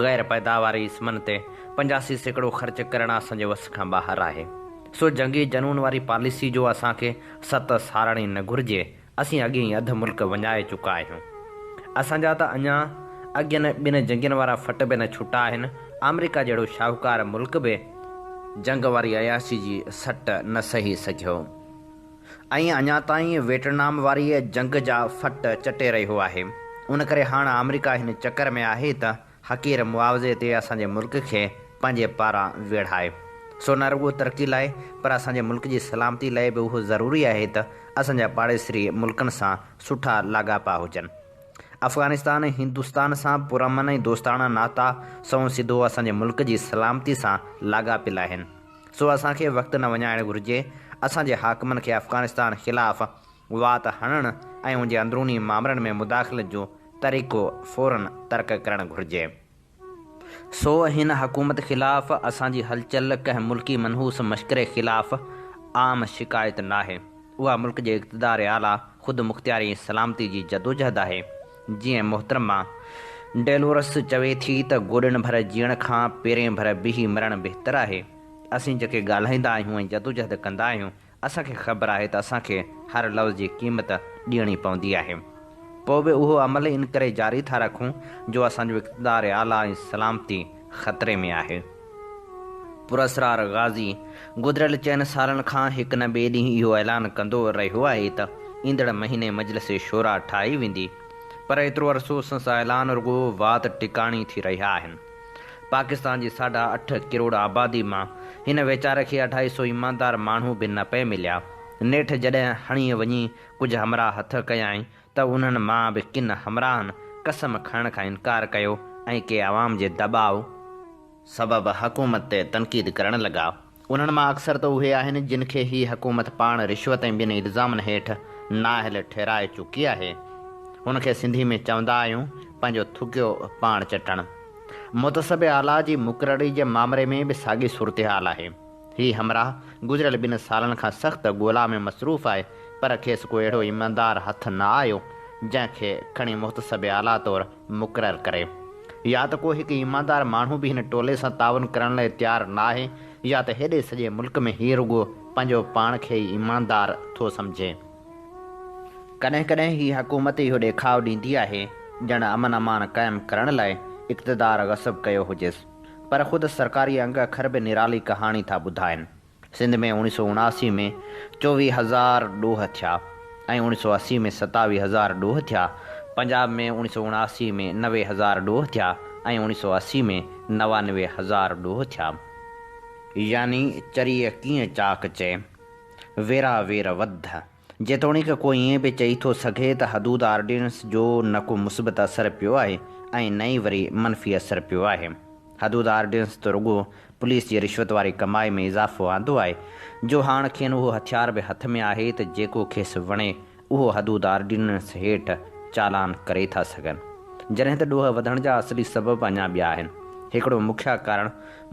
[SPEAKER 2] غير پيداواري اسمن تي 85% خرچ ڪرڻ اسان جي وس کان ٻاهر آهي. سو جنگي جنون واري پاليسي جو اسان کي ست سارڻ ئي نه گهرجي. اسين اڳي ئي اڌ ملڪ وڃائي چڪا آهيون. اسان جا ته اڃا اڳين ٻن جنگين وارا ڦٽ به نه ڇٽا آهن. آمريڪا جهڙو شاهوڪار ملڪ به جنگ واري عياشي جي سٽ نه سهي سگهيو. ۽ اڃا تائين ويٽنام واريء جنگ جا ڦٽ چٽي رهيو آهي. ان ڪري هاڻ آمريڪا هن چڪر ۾ آهي ته حقير معاوضي تي اسان جي ملڪ کي پنهنجي پاران ويڙهائي. سو نه رڳو ترقي لاء پر اسان جي ملڪ جي سلامتي لاء به اهو ضروري آهي ته اسان جا پاڙيسري ملڪن سان سٺا لاڳاپا هجن. افغانستان ۽ هندستان سان پرامن ۽ دوستاڻا ناتا سنئون سڌو اسان جي ملڪ جي سلامتي سان لاڳاپيل آهن. سو اسان کي وقت نه وڃائڻ گهرجي، اسان جي حاڪمن کي افغانستان خلاف وات هڻڻ ۽ ان جي اندروني مامرن ۾ مداخلت جو طريقو فورن ترڪ ڪرڻ گهرجي. سو هن حڪومت خلاف اسان جي هلچل ڪنهن ملڪي منحوس مشڪري خلاف عام شڪايت ناهي. اها ملڪ جي اقتدار اعليٰ، خود مختياري ۽ سلامتي جي جدوجهد آهي. جيئن محترمه ڊيلورس چوي ٿي ته گوڏن ڀر جيئڻ کان پيرين ڀر بيهي مرڻ بهتر آهي. اسين جيڪي ڳالهائيندا آهيون ۽ جدوجهد ڪندا آهيون، اسان کي خبر آهي ته اسان کي هر لفظ جي قيمت ڏيڻي پوندي آهي. پوء به اهو عمل ان ڪري جاري ٿا رکون جو اسان جو اقتدار اعليٰ ۽ سلامتي خطري ۾ آهي. پراسرار غازي گذريل چئن سالن کان هڪ نه ٻئي ڏينهن اهو اعلان ڪندو رهيو آهي ته ايندڙ مهيني مجلس شوريٰ ٺاهي ويندي پر ايترو عرصو سنس اعلان رڳو وات ٽڪاڻي ٿي رهيا آهن. پاڪستان جي ساڍا اٺ ڪروڙ آبادي مان هن ويچاري کي اڍائي سو ايماندار ماڻهو به نه پئي مليا. نيٺ جڏهن هڻي وڃي ڪجهه همراهه هٿ ڪيائين ته انهن مان به ڪن همراهن قسم کڻڻ کان انڪار ڪيو ۽ ڪي عوام جي دٻاء سبب حڪومت تي تنقيد ڪرڻ لڳا. انهن مان اڪثر ته اهي آهن جن کي هي حڪومت پاڻ رشوت ۽ ٻين الزامن هيٺ نااهل ٺهرائي چڪي آهي. هن کي سنڌي ۾ چوندا آهيون پنهنجو ٿڪيو پاڻ چٽڻ. محتسب اعليٰ جي مقرري جي مامري ۾ به ساڳي صورتحال آهي. هي همراهه گذريل ٻن سالن کان سخت ڳولا ۾ مصروف آهي پر کيس ڪو اهڙو ايماندار هٿ نه آيو جنهن کي کڻي محتسب اعليٰ طور مقرر ڪري. يا ته ڪو هڪ ايماندار ماڻهو به هن ٽولي سان تعاون ڪرڻ لاء تيار ناهي يا ته هيڏي سڄي ملڪ ۾ هي رڳو پنهنجو پاڻ کي ئي ايماندار ٿو سمجهي. ڪڏهن ڪڏهن هي حڪومت اهو ڏيکاء ڏيندي آهي ڄڻ امن امان قائم ڪرڻ لاء اقتدار غصب ڪيو هجيس. پر خود سرڪاري انگ اکر به نرالي ڪهاڻي ٿا ٻڌائين. سنڌ ۾ 1979 ۾ 24 هزار ڏوهه ٿيا ۽ 1980 ۾ 27 هزار ڏوهه ٿيا، پنجاب ۾ 1979 ۾ 90 هزار ڏوهه ٿيا ۽ 1980 ۾ 99 هزار ڏوهه ٿيا. يعني چريء ڪيئن چاڪ چئي، ويرا وير وڌ. جيتوڻيڪ ڪو ائين به چئي ٿو سگهي ته حدود آرڊيننس جو نه ڪو مثبت اثر پيو آهي ۽ نه ئي وري منفي اثر پيو آهي. حدود آرڊيننس ته رڳو پوليس جي رشوت واري ڪمائي ۾ اضافو آندو آهي جو هاڻ کين اهو هٿيار به هٿ ۾ آهي ته جيڪو کيس وڻي اهو حدود آرڊيننس هيٺ چالان ڪري ٿا سگهن. جڏهن ته ڏوهه وڌڻ جا اصلي سبب اڃا ٻيا آهن. هڪڙو مکيه ڪارڻ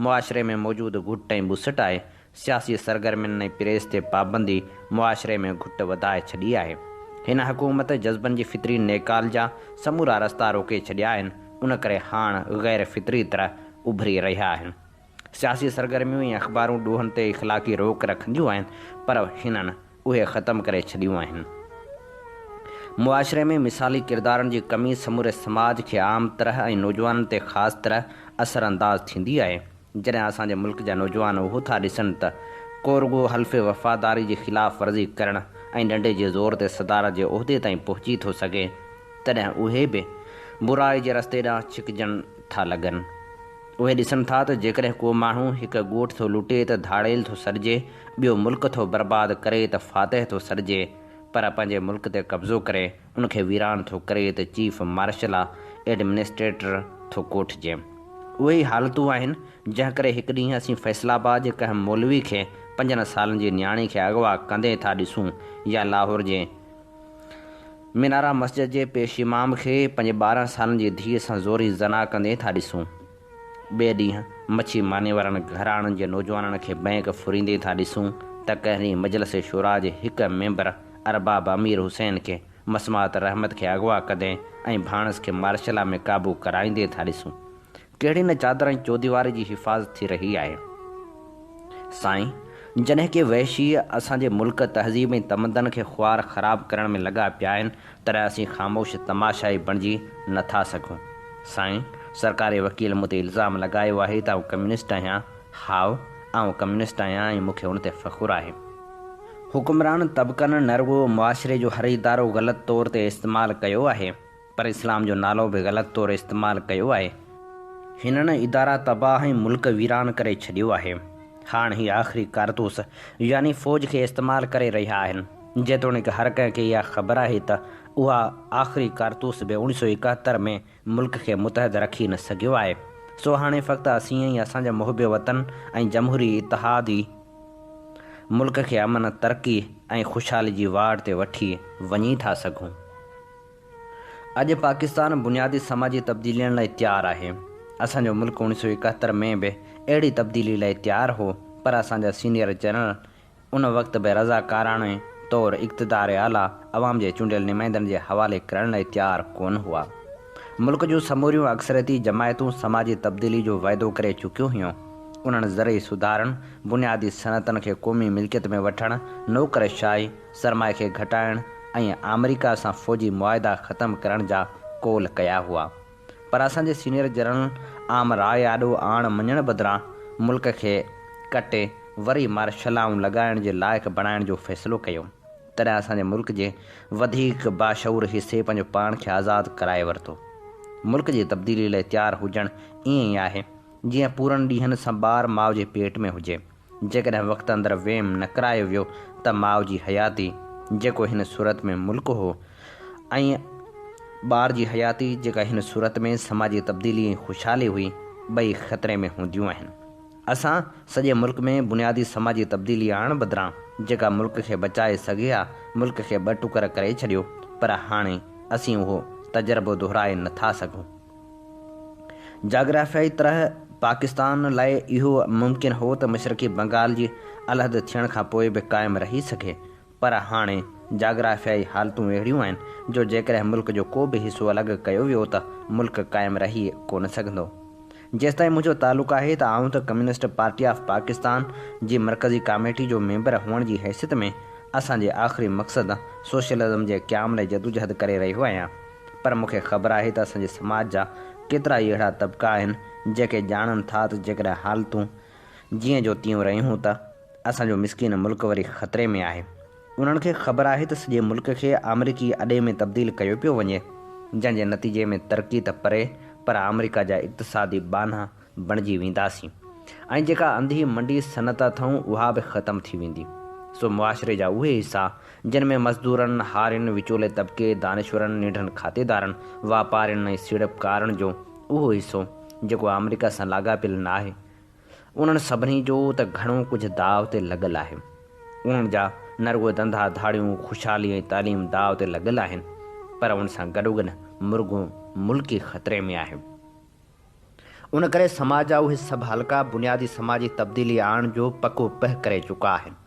[SPEAKER 2] معاشري ۾ موجود گهٽ ۽ ٻوسٽ آهي سياسي سرگرمين ۽ پريس تي پابندي معاشري ۾ گهٽ وڌائي ڇڏي آهي. هن حڪومت جذبن جي فطري نيڪال جا سمورا رستا روڪي ڇڏيا آهن. ان ڪري هاڻ غير فطري طرح اڀري رهيا آهن. سياسي سرگرميون ۽ اخبارون ڏوهن تي اخلاقي روڪ رکنديون آهن، پر هنن اهي ختم ڪري ڇڏيون آهن. معاشري ۾ مثالي ڪردارن جي ڪمي سموري سماج کي عام طرح ۽ نوجوانن تي خاص طرح اثر انداز ٿيندي آهي. جڏهن اسان جي ملڪ جا نوجوان اهو ٿا ڏسن ته ڪو رڳو حلف وفاداري جي خلاف ورزي ڪرڻ ۽ ڏنڊي جي زور تي صدارت جي عهدي تائين پهچي ٿو سگهي، تڏهن اهي به برائي جي رستي ڏانهن ڇڪجڻ ٿا لڳن. اهي ڏسن ٿا ته جيڪڏهن ڪو ماڻهو هڪ ڳوٺ ٿو لٽي ته ڌاڙيل ٿو سڏجي، ٻيو ملڪ ٿو برباد ڪري ته فاتح ٿو سڏجي، پر پنهنجي ملڪ تي قبضو ڪري ان کي ويران ٿو ڪري ته چيف مارشل لا ايڊمنسٽريٽر ٿو ڪوٺجي. اهي ئي حالتون آهن، جنهن ڪري هڪ ڏينهن اسين فيصل آباد جي ڪنهن مولوي کي پنجن سالن جي نياڻي کي اغوا ڪندي ٿا ڏسون يا لاهور جي منارا مسجد جي پيش امام کي پنهنجي 12 سالن جي ڌيء سان زوري زنا ڪندي ٿا ڏسون. ٻئي ڏينهن مڇي ماني وارن گهراڻن جي نوجوانن کي بئنڪ ڦريندي ٿا ڏسون ته ڪنهن ڏينهن مجلس شوريٰ جي هڪ ميمبر ارباب امير حسين کي مسمات رحمت کي اغوا ڪندي ۽ ڀاڻس کي مارشلا ۾ قابو ڪرائيندي ٿا ڏسون. ڪهڙي نه چادر ۽ چوديواري جي حفاظت ٿي رهي آهي. سائين، جڏهن ڪي وحشي اسان جي ملڪ، تهذيب ۽ تمدن کي خوار خراب ڪرڻ ۾ لڳا پيا آهن، تڏهن اسين خاموش تماشائي بڻجي نه ٿا سگهون. سائين، سرڪاري وڪيل مون تي الزام لڳايو آهي ته آئون ڪميونسٽ آهيان. هائو، آئون ڪميونسٽ آهيان ۽ مون کي ان تي فخر آهي. حڪمران طبقن نه رڳو معاشري جو هر ادارو غلط طور تي استعمال ڪيو آهي، پر اسلام جو نالو به غلط طور استعمال ڪيو آهي. هنن ادارا تباهه ۽ ملڪ ويران ڪري ڇڏيو آهي. هاڻ هي آخري ڪارتوس يعني فوج کي استعمال ڪري رهيا آهن. جيتوڻيڪ هر ڪنهن کي اها خبر آهي ته اها آخري ڪارتوس به 1971 ۾ ملڪ کي متحد رکي نه سگهيو آهي. سو هاڻي فقط اسين ۽ اسان جا محب وطن ۽ جمهوري اتحاد ئي ملڪ کي امن، ترقي ۽ خوشحالي جي واٽ تي وٺي وڃي ٿا سگهون. اڄ پاڪستان بنيادي سماجي تبديلين لاء تيار آهي. اسان جو ملڪ 1971 ۾ به اهڙي تبديلي لاء تيار هو پر اسان جا سينيئر جنرل ان وقت به رضاڪاراڻي طور اقتدار اعليٰ عوام جي چونڊيل نمائندن جي حوالي ڪرڻ لاء تيار ڪونه هئا. ملڪ جون سموريون اڪثريتي جماعتون سماجي تبديلي جو وعدو ڪري چڪيون هيون. انهن زرعي سڌارن، بنيادي صنعتن کي قومي ملڪيت ۾ وٺڻ، نوڪر شاهي، سرمائي کي گهٽائڻ ۽ آمريڪا سان فوجي معاهدا ختم ڪرڻ جا قول ڪيا هئا پر اسان جي سينيئر جنرلن عام راء آڏو آڻ مڃڻ بدران ملڪ کي ڪٽي وري مارشلائون لڳائڻ جي لائق بڻائڻ جو فيصلو ڪيو تڏهن اسان جي ملڪ جي وڌيڪ باشعور حصي پنهنجو پاڻ کي آزاد ڪرائي ورتو. ملڪ جي تبديلي لاء تيار هجڻ ائين ئي آهي جيئن پورن ڏينهن سان ٻار ماء جي پيٽ ۾ هجي. جيڪڏهن وقت اندر ويم نه ڪرايو ويو ته ماء جي حياتي، جيڪو هن صورت ۾ ملڪ هو، ۽ ٻار جي حياتي، جيڪا هن صورت ۾ سماجي تبديلي ۽ خوشحالي هئي، ٻئي خطري ۾ هونديون آهن. اسان سڄي ملڪ ۾ بنيادي سماجي تبديلي آڻڻ بدران، جيڪا ملڪ کي بچائي سگهي ها، ملڪ کي ٻه ٽڪر ڪري ڇڏيو، پر هاڻي اسين اهو تجربو دهرائي نه ٿا سگهون. جاگرافيائي طرح پاڪستان لاء اهو ممڪن هو ته مشرقي بنگال جي علحده ٿيڻ کان پوء به قائم رهي سگهي پر هاڻي جاگرافيائي حالتون اهڙيون آهن جو جيڪڏهن ملڪ جو ڪو به حصو الڳ ڪيو ويو ته ملڪ قائم رهي ڪونه سگهندو. جيستائين منهنجو تعلق آهي ته آئون ته ڪميونسٽ پارٽي آف پاڪستان جي مرڪزي ڪاميٽي جو ميمبر هئڻ جي حيثيت ۾ اسان جي آخري مقصد سوشلزم جي قيام لاء جدوجهد ڪري رهيو آهيان. پر مون کي خبر آهي ته اسان جي سماج جا ڪيترائي اهڙا طبقا آهن جيڪي ڄاڻن ٿا ته جيڪڏهن حالتون جيئن جو تيئن رهيون ته اسان جو مسڪين ملڪ وري خطري ۾ آهي. انهن کي خبر آهي ته سڄي ملڪ کي آمريڪي اڏي ۾ تبديل ڪيو پيو وڃي جنهن جي نتيجي ۾ ترقي ته پري پر آمريڪا جا اقتصادي ٻانها بڻجي وينداسين ۽ جيڪا انڌي منڊي صنعت اٿئون اها به ختم ٿي ويندي. سو معاشري جا اهي حصا جن ۾ مزدورن، هارين، وچولي طبقي، دانشورن، ننڍن کاتيدارن، واپارين ۽ سيڙپڪارن جو اهو حصو جيڪو آمريڪا سان لاڳاپيل ناهي، انهن سڀني جو ته گهڻو ڪجهه داء تي لڳل آهي. انهن جا نه رڳو ڌنڌا ڌاڙيون، خوشحالي ۽ تعليم داء تي لڳل آهن پر ان سان گڏوگڏ مرڳو ملڪي خطري ۾ آهي. ان ڪري سماج جا اهي سڀ حلقا بنيادي سماجي تبديلي آڻڻ جو پڪو پهه ڪري چڪا آهن.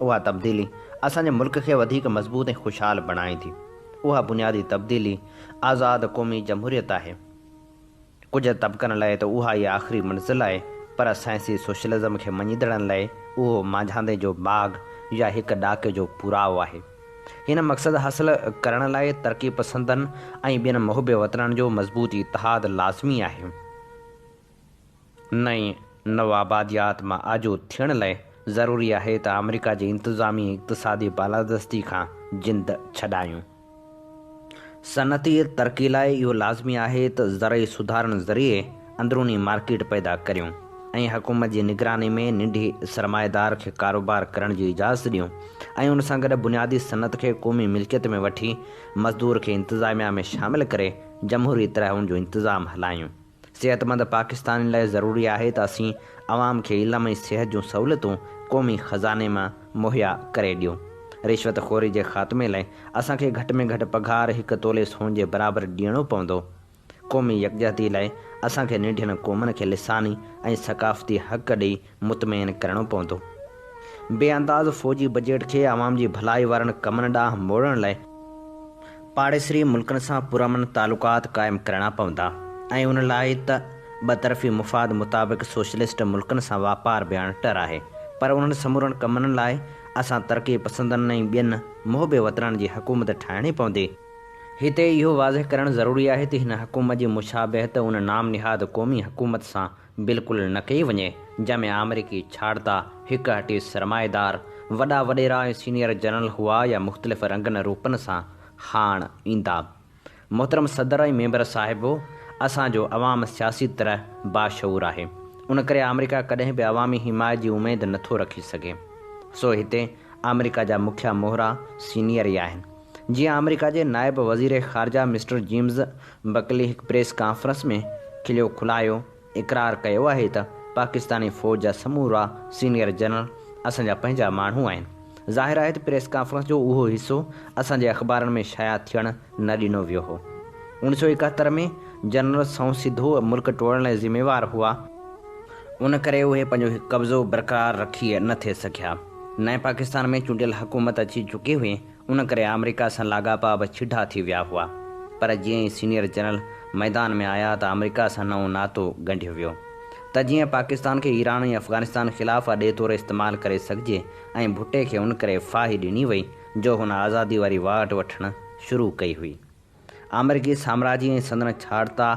[SPEAKER 2] اها تبديلي اسان جي ملڪ کي وڌيڪ مضبوط ۽ خوشحال بڻائيندي. اها بنيادي تبديلي آزاد قومي جمهوريت آهي. ڪجهه طبقن لاء ته اها ئي آخري منزل آهي، پر سائنسي سوشلزم کي مڃيندڙن لاء اهو مانجهاندي جو ماڳ يا هڪ ڏاڪي جو پورائو آهي. هن مقصد حاصل ڪرڻ لاء ترقي پسندن ۽ ٻين محب وطنن جو مضبوط اتحاد لازمي آهي. نئين نوآباديات مان آجو ٿيڻ لاء ضروري آهي ته آمريڪا جي انتظامي ۽ اقتصادي بالادستي کان جند ڇڏايون. صنعتي ترقي لاء اهو لازمي آهي ته زرعي سڌارن ذريعي اندروني مارڪيٽ پيدا ڪريون ۽ حڪومت جي نگراني ۾ ننڍي سرمائيدار کي ڪاروبار ڪرڻ جي اجازت ڏيون ۽ ان سان گڏ بنيادي صنعت کي قومي ملڪيت ۾ وٺي مزدور کي انتظاميا ۾ شامل ڪري جمهوري طرح ان جو انتظام هلايون. صحتمند پاڪستانين لاء ضروري آهي ته اسين عوام کي علم ۽ صحت جون سهولتون قومي خزاني مان مهيا ڪري ڏيون. رشوت خوري جي خاتمي لاء اسان کي گهٽ ۾ گهٽ پگهار هڪ تولي سون جي برابر ڏيڻو پوندو. قومي يڪجهتي لاء اسان کي ننڍين قومن کي لساني ۽ ثقافتي حق ڏئي مطمئن ڪرڻو پوندو. بي انداز فوجي بجيٽ کي عوام جي ڀلائي وارن ڪمن ڏانهن موڙڻ لاء پاڙيسري ملڪن سان پرامن تعلقات قائم ڪرڻا پوندا ۽ ان لاء ته ٻطرفي مفاد مطابق سوشلسٽ ملڪن سان واپار به اڻٽر آهي پر انهن سمورن ڪمن لاء اسان ترقي پسندن ۽ ٻين محب وطنن جي حڪومت ٺاهڻي پوندي. هتي اهو واضح ڪرڻ ضروري آهي ته هن حڪومت جي مشابهت ان نام نهاد قومي حڪومت سان بلڪل نه ڪئي وڃي، جنهن ۾ آمريڪي ڇاڙتا، هڪ هٽي سرمائيدار، وڏا وڏيرا ۽ سينيئر جنرل هئا يا مختلف رنگن روپن سان هاڻ ايندا. محترم صدر ۽ ميمبر صاحبو! اسان جو عوام سياسي طرح باشعور آهي. ان ڪري آمريڪا ڪڏهن به عوامي حمايت جي اميد نه ٿو رکي سگهي. سو هتي آمريڪا جا مکيه مهرا سينيئر ئي آهن. جيئن آمريڪا جي نائب وزير خارجه مسٽر جيمز بڪلي هڪ پريس ڪانفرنس ۾ کليو کلايو اقرار ڪيو آهي ته پاڪستاني فوج جا سمورا سينيئر جنرل اسان جا پنهنجا ماڻهو آهن. ظاهر آهي ته پريس ڪانفرنس جو اهو حصو اسان جي اخبارن ۾ شايع ٿيڻ نه ڏنو ويو هو. 1971 ۾ جنرل سنئون سڌو ملڪ ٽوڙڻ لاء ذميوار هئا. ان ڪري اهي پنهنجو قبضو برقرار رکي نه ٿي سگهيا. نئين پاڪستان ۾ چونڊيل حڪومت اچي چڪي هئي، ان ڪري آمريڪا سان لاڳاپا به ڇڍا ٿي ويا هئا. پر جيئن ئي سينيئر جنرل ميدان ۾ آيا ته آمريڪا سان نئون ناتو ڳنڍيو ويو ته جيئن پاڪستان کي ايران ۽ افغانستان خلاف اڏي طور استعمال ڪري سگهجي ۽ ڀٽي کي ان ڪري ڦاهي ڏني وئي جو هن آزادي واري واٽ وٺڻ شروع ڪئي هئي. آمريڪي سامراجي ۽ سندن ڇاڙتا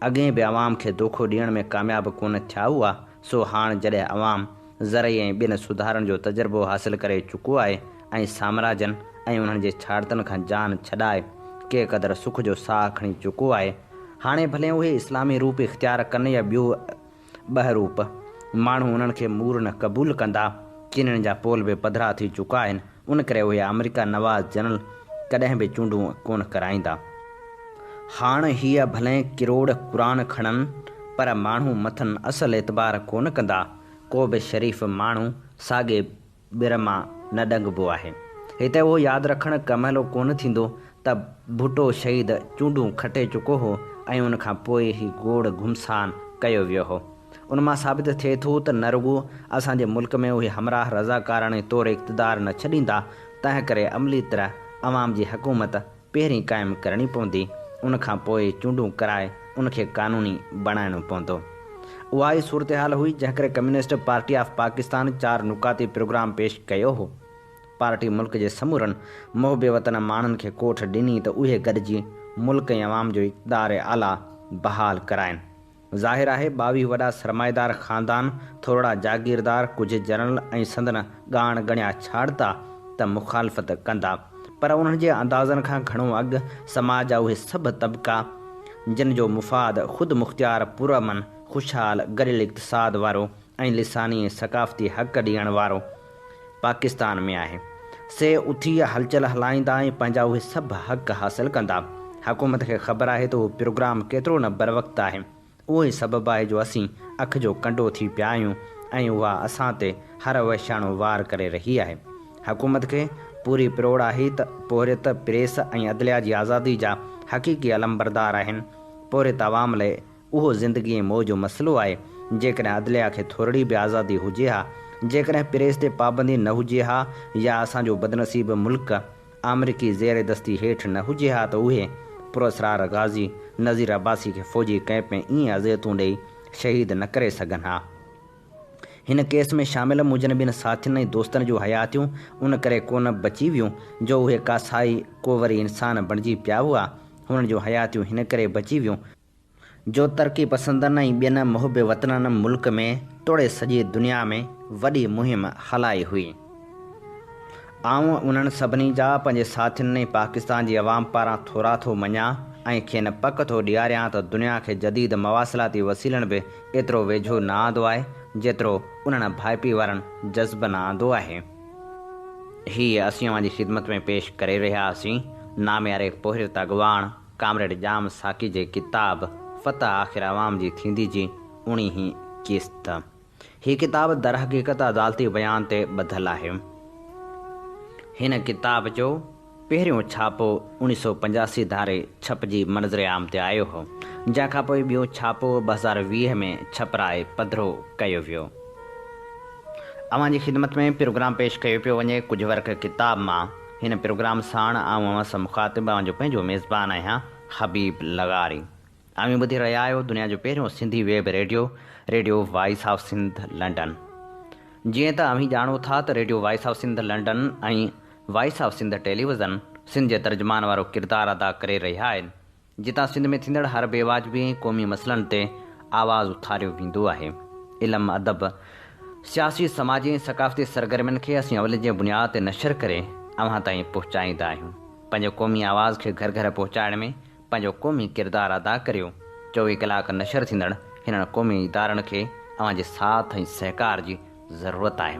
[SPEAKER 2] اڳئين به عوام کي دوکو ڏيڻ ۾ ڪامياب ڪونه ٿيا هئا، سو هاڻ جڏهن عوام زرعي ۽ ٻين سڌارن جو تجربو حاصل ڪري چڪو آهي ۽ سامراجن ۽ انهن جي ڇاڙتن کان جان ڇڏائي ڪي قدر سک جو ساهه کڻي چڪو آهي، هاڻي ڀلي اهي اسلامي روپ اختيار ڪن يا ٻيو ٻهروپ، ماڻهو انهن کي مور نه قبول ڪندا. چينين جا پول به پڌرا ٿي چڪا آهن، ان ڪري اهي آمريڪا نواز جنرل ڪڏهن به چونڊون ڪونه ڪرائيندا. هاڻ هيء ڀلين ڪروڙ قرآن کڻن، پر ماڻهو مٿن اصل اعتبار ڪونه ڪندا. ڪو به شريف ماڻهو ساڳي ٻر مان نه ڏنگبو آهي. هتي اهو ياد رکڻ ڪمهلو ڪونه ٿيندو ته ڀٽو شهيد چونڊون کٽي چڪو هو ۽ ان کان پوء هي گوڙ گهمسان ڪيو ويو هو. ان مان ثابت ٿئي ٿو ته نه رڳو اسان جي ملڪ ۾ اهي همراهه رضاڪاراڻي طور اقتدار نه ڇڏيندا، تنهن ڪري عملي طرح عوام جي حڪومت پهرين قائم ڪرڻي پوندي، ان کان پوء چونڊون ڪرائي ان کي قانوني بڻائڻو پوندو. اها ئي صورتحال هئي جنهن ڪري ڪميونسٽ پارٽي آف پاڪستان چار نقاطي پروگرام پيش ڪيو هو. پارٽي ملڪ جي سمورن محب وطن ماڻهن کي ڪوٺ ڏني ته اهي گڏجي ملڪ ۽ عوام جو اقتدار اعليٰ بحال ڪرائين. ظاهر آهي 22 وڏا سرمائيدار خاندان، ٿورڙا جاگيردار، ڪجهه جنرل ۽ سندن ڳاڻ ڳڻيا ڇاڙتا ته مخالفت ڪندا. پر انهن جي اندازن کان گهڻو اڳ سماج جا اهي سڀ طبقا جن جو مفاد خودمختيار، پرامن، خوشحال، گڏيل اقتصاد وارو ۽ لساني ۽ ثقافتي حق ڏيڻ وارو پاڪستان ۾ آهي، سي اٿي هلچل هلائيندا ۽ پنهنجا اهي سڀ حق حاصل ڪندا. حڪومت کي خبر آهي ته اهو پروگرام ڪيترو نه بروقت آهي. اهو ئي سبب آهي جو اسين اک جو ڪنڊو ٿي پيا آهيون ۽ اها اسان تي هر وحشياڻو وار ڪري رهي آهي. حڪومت کي پوري پروڙ آهي ته پورهيت پريس ۽ عدليه جي آزادي جا حقيقي علمبردار آهن. پورهيت عوام لئه اهو زندگي ۽ موت جو مسئلو آهي. جيڪڏهن عدليه کي ٿورڙي به آزادي هجي ها، جيڪڏهن پريس تي پابندي نه هجي ها يا اسان جو بدنصيب ملڪ آمريڪي زير دستي هيٺ نه هجي ها ته اهي پراسرار غازي نذير عباسي کي فوجي ڪئمپ ۾ ائين اذيتون ڏئي شهيد نه ڪري سگهن ها. هن ڪيس ۾ شامل منهنجن ٻن ساٿين ۽ دوستن جون حياتيون ان ڪري ڪونه بچي ويون جو اهي ڪاسائي ڪو وري انسان بڻجي پيا هئا، هنن جون حياتيون هن ڪري بچي ويون، جو ترقي پسندن ۽ ٻين محب وطنن ملڪ ۾ توڙي سڄي دنيا ۾ وڏي مهم هلائي هئي. آئون انهن سڀني جا پنهنجي ساٿين ۽ پاڪستان جي عوام پاران ٿورا ٿو مڃان ۽ کين پڪ ٿو ڏياريان ته دنيا کي جديد مواصلاتي وسيلن به ايترو ويجهو نه آندو آهي جيترو انهن ڀائپي وارن جذبن آندو آهي. هيء اسين اوهان جي خدمت ۾ پيش ڪري رهيا هئاسين نامياري پورهيت اڳواڻ ڪامريڊ ڄام ساقي جي ڪتاب فتح آخر عوام جي ٿيندي جي اڻيهين قسط. هي ڪتاب درحقيقت عدالتي بيان تي ٻڌل آهي. هن ڪتاب جو پهريون ڇاپو اوڻيهه سؤ 85 ڌاري ڇپجي منظر عام تي آيو هو، جنهن کان پوء ٻيو ڇاپو 2020 ۾ ڇپرائي پڌرو ڪيو ويو. اوهان جي خدمت ۾ پروگرام پيش ڪيو پيو وڃي ڪجهه ورق ڪتاب مان. هن پروگرام ساڻ آئون اوهان سان مخاطب اوهان جو پنهنجو ميزبان آهيان حبيب لغاري. اوهين ٻڌي رهيا آهيو دنيا جو پهريون Sindhi web radio, radio voice of Sindh London. جيئن ته اوهين ڄاڻو ٿا ته radio voice of Sindh London ۽ voice of Sindh television Sindh جي ترجمان وارو ڪردار ادا ڪري رهيا آهن، جتان سنڌ ۾ ٿيندڙ هر بي واجبي ۽ قومي مسئلن تي آواز اٿاريو ويندو آهي. علم، ادب، سياسي، سماجي ۽ ثقافتي سرگرمين کي اسين اولين جي بنياد تي نشر ڪري اوهان تائين پهچائيندا آهيون. پنهنجي قومي آواز کي گهر گهر پهچائڻ ۾ پنهنجو قومي ڪردار ادا ڪريو، 24 ڪلاڪ نشر ٿيندڙ هنن قومي ادارن کي اوهان جي ساٿ ۽ سهڪار جي ضرورت آهي.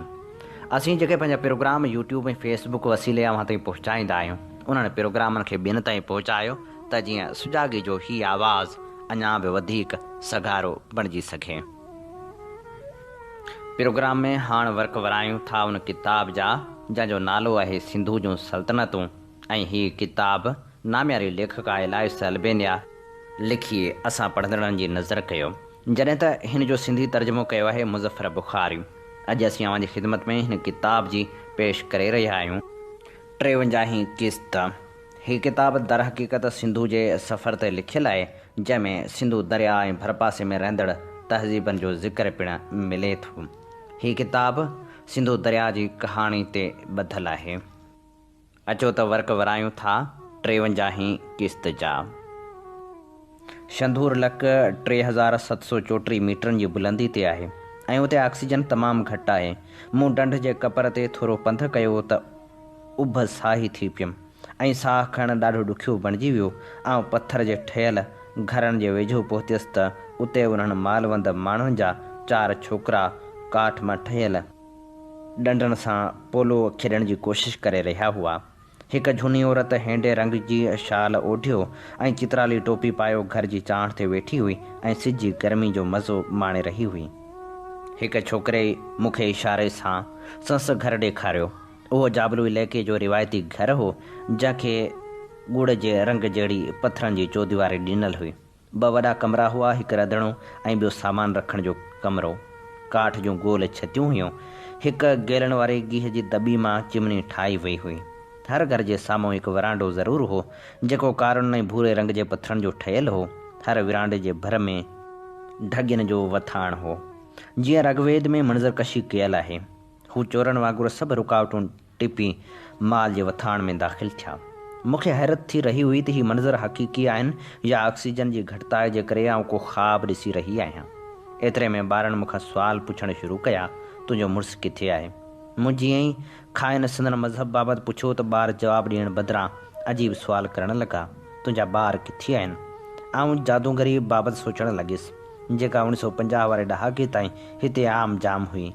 [SPEAKER 2] اسين جيڪي پنهنجا پروگرام يوٽيوب ۽ فيس بڪ وسيلي اوهان تائين پهچائيندا آهيون، انهن پروگرامن کي ٻين تائين پهچايو ته جيئن سجاڳي جو هي آواز اڃا به وڌيڪ سگهارو بڻجي سگهي. پروگرام ۾ هاڻ ورق ورايون ٿا ان ڪتاب جا، جنهن جو نالو آهي سنڌو جون سلطنتون. ۽ هي ڪتاب نامياري ليکڪا الائس البينيا لکي اسان پڙهندڙن جي نظر ڪيو، جڏهن ته هن جو سنڌي ترجمو ڪيو آهي مظفر بخاري. اڄ اسين اوهان جي خدمت ۾ هن ڪتاب جي پيش ڪري رهيا آهيون. ٽيونجاهين قسط، هي ڪتاب درحقيقت سنڌو جي سفر تي لکيل آهي، جنهن ۾ سنڌو درياء ۽ ڀرپاسي ۾ رهندڙ تهذيبن جو ذڪر پڻ ملي ٿو. هي ڪتاب سنڌو درياء جي ڪهاڻي تي ٻڌل آهي. اچو ته ورق ورايون ٿا ٽيونجاهين قسط جا. شنڌور لڪ 3734 ميٽرن جي بلندي تي آهي ۽ اتي آڪسيجن تمام گهٽ آهي. مون ڍنڍ جي ڪپر تي ٿورو پنڌ ڪيو ته اڀ ساهي ٿي پيم ۽ ساهه کڻڻ ڏاڍو ڏکيو بڻجي ويو. آئون پٿر جي ٺهيل گهرن جي ويجهو پهتيس ته اتي انهن مالوند ماڻهن جا چار ڇوڪرا ڪاٺ مان ٺهيل ڏنڊن سان پولو کيڏڻ جي ڪوشش ڪري رهيا هئا. هڪ جهوني عورت هينڊي رنگ جي شال اوڍيو ۽ چترالي ٽوپي پايو گهر جي چانٺ تي ويٺي هئي ۽ سج جي گرمي جو مزو ماڻي رهي هئي. هڪ ڇوڪري مون کي اشاري سان سنس گهر ڏيکاريو. اهو جابلو علائقي جو روايتي گهر هو، جنهن کي ڳوڙ جي رنگ جهڙي پٿرن جي چوديواري ڏنل هئي. ٻه وڏا ڪمرا هئا، هڪ رڌڻو ۽ ٻيو سامان رکڻ جو ڪمرو. ڪاٺ جون گول ڇتيون هيون. هڪ گيلن واري گيهه جي دٻي مان چمني ٺاهي وئي هئي. هر گهر جي سامهون هڪ ورانڊو ضرور هو، جيڪو ڪارن ۽ ڀوري رنگ جي پٿرن جو ٺهيل هو. هر ورانڊي جي ڀر ۾ ڍڳين جو وٿاڻ هو. جيئن رگويد ۾ منظرڪشي ڪيل آهي. هو چورن وانگر سڀ رڪاوٽون ٽپي مال جي وٿاڻ ۾ داخل ٿيا. مون کي حيرت ٿي رهي هئي ته هي منظر حقيقي آهن يا آڪسيجن جي گهٽتائي جي ڪري آئون ڪو خواب ڏسي رهي آهيان. ايتري ۾ ٻارن مون کان سوال پڇڻ شروع ڪيا، تنهنجو مڙس ڪٿي آهي؟ مون جيئن ئي کانئن سندن مذهب بابت پڇيو ته ٻار جواب ڏيڻ بدران عجيب سوال ڪرڻ لڳا، تنهنجا ٻار ڪٿي آهن؟ آئون جادوگري بابت سوچڻ لڳيس، جيڪا 1950 واري ڏهاڪي تائين هتي عام جام هئي.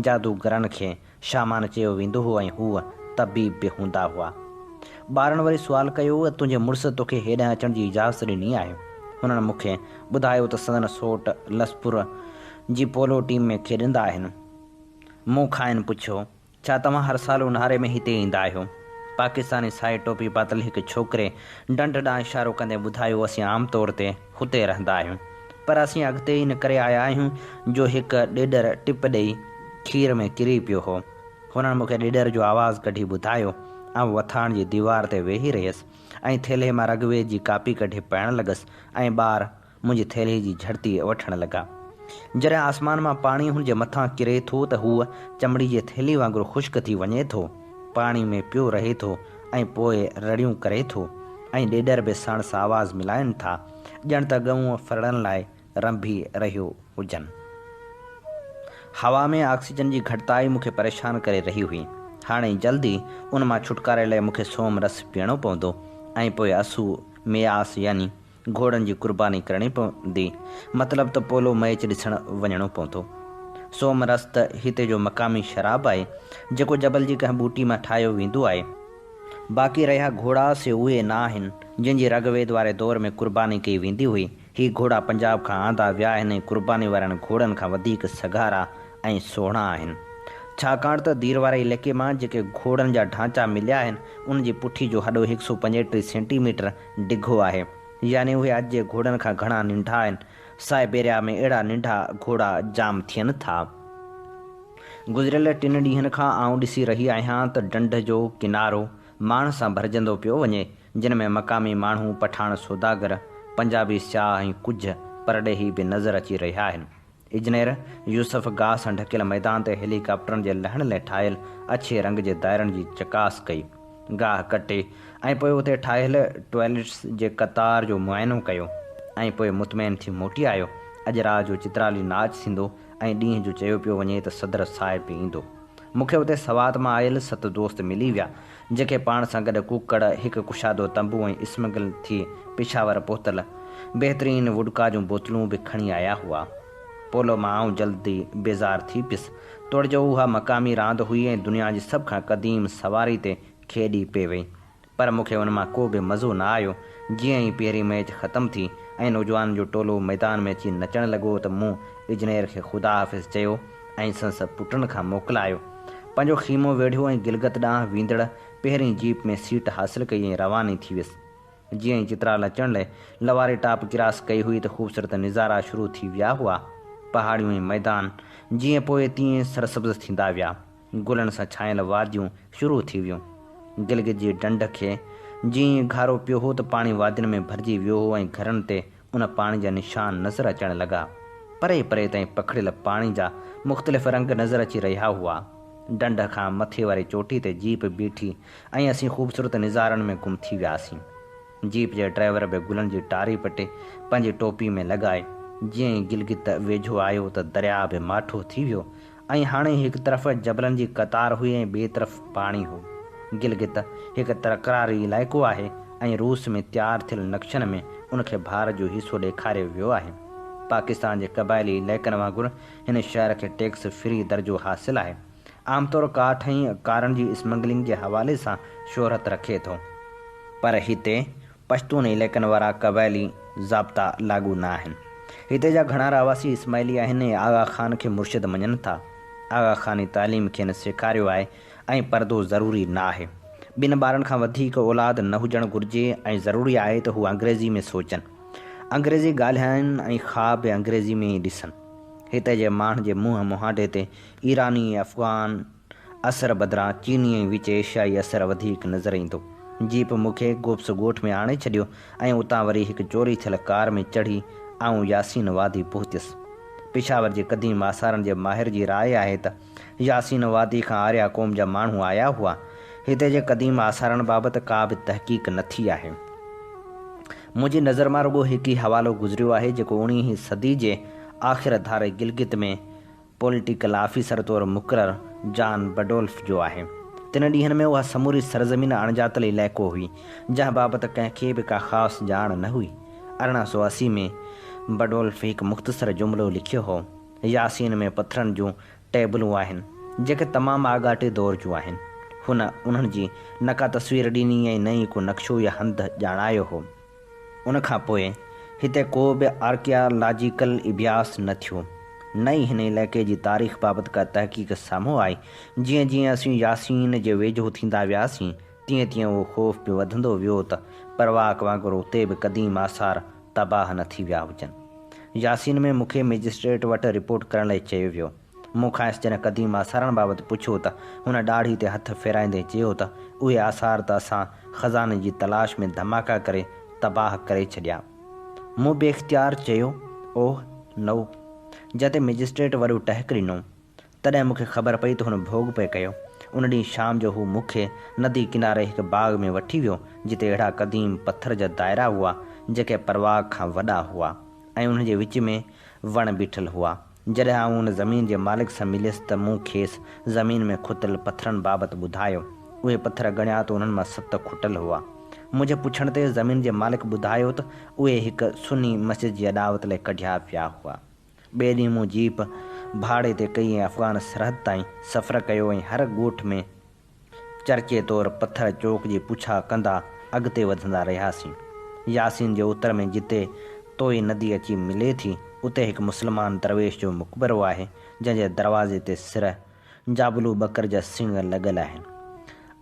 [SPEAKER 2] جادوگرن کي شامان چيو ويندو هو ۽ هو طبيب به هوندا هئا. ٻارن وري سوال ڪيو، تنهنجي مڙس توکي هيڏانهن اچڻ جي اجازت ڏني آهي؟ هنن مون کي ٻڌايو ته سندن سوٽ لسپور جي پولو ٽيم ۾ کيڏندا آهن. مون کانئن پڇيو، ڇا توهان هر سال اونهاري ۾ هتي ايندا آهيو؟ پاڪستاني سائي ٽوپي پاتل هڪ ڇوڪري ڍنڍ ڏانهن اشارو ڪندي ٻڌايو، اسين عام طور تي هتي رهندا آهيون. پر اسين اڳتي ان ڪري آيا آهيون جو هڪ ڏيڏر ٽپ ڏئي کير ۾ ڪري پيو هو. هنن مون کي ڏيڏر جو آواز ڪڍي ٻڌايو.
[SPEAKER 3] آئون وٿاڻ جي ديوار تي ويهي رهيس ۽ ٿيلهي مان رگويد جي ڪاپي ڪڍي پڙهڻ لڳس ۽ ٻار منهنجي ٿيلهي جي جهڙتي وٺڻ لڳا. جڏهن آسمان مان پاڻي هن جي مٿان ڪري ٿو ته هو چمڙي جي ٿيلهي وانگر خشڪ ٿي وڃي ٿو. پاڻي ۾ پيو رهي ٿو ۽ پوء رڙيون ڪري ٿو ۽ ڏيڏر به ساڻس آواز ملائن ٿا، ڄڻ ته ڳئون ڦرڙن لاء رنڀي رهيو هجن. هوا ۾ آڪسيجن جي گهٽتائي مون کي پريشان ڪري رهي هئي. هاڻي جلد ئي ان مان ڇوٽڪاري لاء مون کي سوم رس پيئڻو پوندو ۽ پوء اسو مياس يعني گهوڙن جي قرباني ڪرڻي پوندي، مطلب ته پولو مئچ ڏسڻ وڃڻو پوندو. سوم رس ته هتي جو مقامي شراب آهي، جيڪو جبل جي ڪنهن ٻوٽي مان ٺاهيو ويندو آهي. باقي رهيا گهوڙا سي اهي نه آهن، جن جي رگ ويد واري دور ۾ قرباني ڪئي ويندي هئي. هي گهوڙا پنجاب کان آندا ويا آهن ۽ قرباني وارن گهوڙن کان وڌيڪ سگهارا ۽ سهڻا آهن. ڇاڪاڻ ته دير واري علائقي مان جيڪي گهوڙن جا ڍانچا مليا آهن، انهن جي پٺي جو هڏو هڪ سو پنجيٽيهه سينٽي ميٽر ڊگهو آهي. يعني اهي اڄ جي گهوڙن کان گهڻا ننڍا آهن. سائبيريا ۾ اهڙا ننڍا گهوڙا جام ٿين ٿا. گذريل ٽن ڏينهن کان آئون ڏسي رهي آهيان ته ڍنڍ جو ڪنارو ماڻهن سان ڀرجندو پيو وڃي، جن ۾ مقامي ماڻهو، پٺاڻ سوداگر، پنجابي سياح ۽ ڪجهه پرڏيهي به نظر اچي رهيا آهن. اجنير يوسف گاهه سان ڍڪيل ميدان تي هيلي ڪاپٽرن جي لهڻ لئه ٺاهيل اڇي رنگ جي دائرن جي چڪاس ڪئي. گاهه ڪٽي ۽ پوء اتي ٺاهيل ٽوائليٽس جي قطار جو معائنو ڪيو ۽ پوء مطمئن ٿي موٽي آيو. اڄ رات جو چترالي ناچ ٿيندو ۽ ڏينهن جو چيو پيو وڃي ته صدر صاحب به ايندو. مون کي اتي سوات مان آيل ست دوست ملي ويا، جيڪي پاڻ سان گڏ ڪوڪڙ، هڪ ڪشادو تنبو ۽ اسمگل ٿي پشاور پهتل بهترين ووڊڪا جون بوتلون به کڻي آيا هئا. پولو مان آئون جلد ئي بيزار ٿي پيس. توڙي جو اها مقامي راند هئي ۽ دنيا جي سڀ کان قديم سواري تي کيڏي پئي وئي. پر مون کي ان مان ڪو به مزو نه آيو. جيئن ئي پهرين مئچ ختم ٿي ۽ نوجوانن جو ٽولو ميدان ۾ اچي نچڻ لڳو ته مون اجنير کي خدا حافظ چيو ۽ سندس پٽن کان موڪلايو. پنهنجو خيمو ويڙهيو ۽ گلگت ڏانهن ويندڙ پهرين جيپ ۾ سيٽ حاصل ڪئي ۽ رواني ٿي ويس. جيئن ئي چترال اچڻ لئه لواري ٽاپ ڪراس ڪئي هئي ته خوبصورت نظارا شروع ٿي ويا هئا. پهاڙيون ۽ ميدان جيئن پوء تيئن سرسبز ٿيندا ويا. گلن سان ڇانيل واديون شروع ٿي ويون. گلگت جي ڍنڍ کي جيئن ئي گهارو پيو هو ته پاڻي وادين ۾ ڀرجي ويو هو ۽ گهرن تي ان پاڻي جا نشان نظر اچڻ لڳا. پري پري تائين پکڙيل پاڻي جا مختلف رنگ نظر اچي رهيا هئا. ڍنڍ کان مٿي واري چوٽي تي جيپ بيٺي ۽ اسين خوبصورت نظارن ۾ گم ٿي وياسين. جيپ جي ڊرائيور به گلن جي ٽاري پٽي پنهنجي ٽوپي ۾ لڳائي. جيئن ئي گلگت ويجهو آيو ته درياء به ماٺو ٿي ويو ۽ هاڻي هڪ طرف جبلن جي قطار هئي ۽ ٻئي طرف پاڻي هو. گلگت هڪ تڪراري علائقو آهي ۽ روس ۾ تيار ٿيل نقشن ۾ ان کي ڀارت جو حصو ڏيکاريو ويو آهي. پاڪستان جي قبائلي علائقن وانگر هن شهر کي ٽيڪس فري درجو حاصل آهي. عام طور ڪاٺ ۽ ڪارن جي اسمگلنگ جي حوالي سان شهرت رکي ٿو. پر هتي پشتون علائقن وارا قبائلي ضابطا لاڳو نه آهن. هتي جا گهڻا رهواسي اسماعيلي آهن ۽ آغا خان کي مرشد مڃن ٿا. آغا خاني تعليم کين سيکاريو آهي ۽ پردو ضروري نه آهي. ٻن ٻارن کان وڌيڪ اولاد نه هجڻ گهرجي ۽ ضروري آهي ته هو انگريزي ۾ سوچن، انگريزي ڳالهائن ۽ خواب به انگريزي ۾ ئي ڏسن. هتي جي ماڻهن جي منهن مهانڊي تي ايراني ۽ افغان اثر بدران چيني ۽ وچ ايشيائي اثر وڌيڪ نظر ايندو. جيپ مون کي گوپس ڳوٺ ۾ آڻي ڇڏيو ۽ اتان وري هڪ چوري ٿيل ڪار ۾ چڙهي آئون ياسين وادي پهتس. پشاور جي قديم آثارن جي ماهر جي راء آهي ته ياسين وادي کان آريا قوم جا ماڻهو آيا هئا. هتي جي قديم آثارن بابت ڪا به تحقيق نه ٿي آهي. منهنجي نظر مان رڳو هڪ ئي حوالو گذريو آهي جيڪو اوڻيهين صدي جي آخر ڌاري گلگت ۾ پوليٽيڪل آفيسر طور مقرر جان بڊولف جو آهي. تن ڏينهن ۾ اها سموري سرزمين اڻڄاتل علائقو هئي، جنهن بابت ڪنهن کي به ڪا خاص ڄاڻ نه هئي. 1880 ۾ بڊولف هڪ مختصر جملو لکيو هو، ياسين ۾ پٿرن جون ٽيبلون آهن، جيڪي تمام آڳاٽي دور جون آهن. هن انهن جي نه ڪا تصوير ڏني ۽ نه ئي ڪو نقشو يا هنڌ ڄاڻايو هو. ان کان پوء هتي ڪو به آرڪيالاجيڪل اڀياس نه ٿيو، نه ئي هن علائقي جي تاريخ بابت ڪا تحقيق سامهون آئي. جيئن جيئن اسين ياسين جي ويجهو ٿيندا وياسين، تيئن تيئن اهو خوف به وڌندو ويو ته پرواڪ وانگر اتي به قديم آثار تباهه نه ٿي ويا هجن. ياسين ۾ مون کي مئجسٽريٽ وٽ رپورٽ ڪرڻ لاء چيو ويو. مون کانئس جڏهن قديم آثارن بابت پڇيو ته هن ڏاڙهي تي هٿ ڦيرائيندي چيو ته اهي آثار ته اسان خزاني جي تلاش ۾ ڌماڪا ڪري تباهه ڪري ڇڏيا. مون بي اختيار چيو، اوه نو! جنهن تي مئجسٽريٽ وڏو ٽهڪ ڏنو. تڏهن مون کي خبر پئي ته هن ڀوڳ پئي ڪيو. ان ڏينهن شام جو هو مون کي ندي ڪناري هڪ باغ ۾ وٺي ويو، جتي اهڙا قديم پٿر جا دائرا هئا، جيڪي پرواڪ کان وڏا هئا ۽ انهن جي وچ ۾ وڻ بيٺل هئا. جڏهن آئون ان زمين جي مالڪ سان مليس ته مون کيس زمين ۾ کتل پٿرن بابت ٻڌايو. اهي پٿر ڳڻيا ته انهن مان ست کٽل هئا. منهنجي پڇڻ تي زمين جي مالڪ ٻڌايو ته اهي هڪ سني مسجد جي اڏاوت لاء ڪڍيا ويا هئا. ٻئي ڏينهن مون جيپ ڀاڙي تي ڪئي ۽ افغان سرحد تائين سفر ڪيو ۽ هر ڳوٺ ۾ چرچي طور پٿر چوڪ جي پڇا ڪندا اڳتي وڌندا رهياسين. ياسين جي اتر ۾ جتي توئي ندي اچي ملي ٿي، اتي هڪ مسلمان درويش جو مقبرو آهي، جنهن جي دروازي تي سر جابلو ٻڪر جا سڱ لڳل آهن.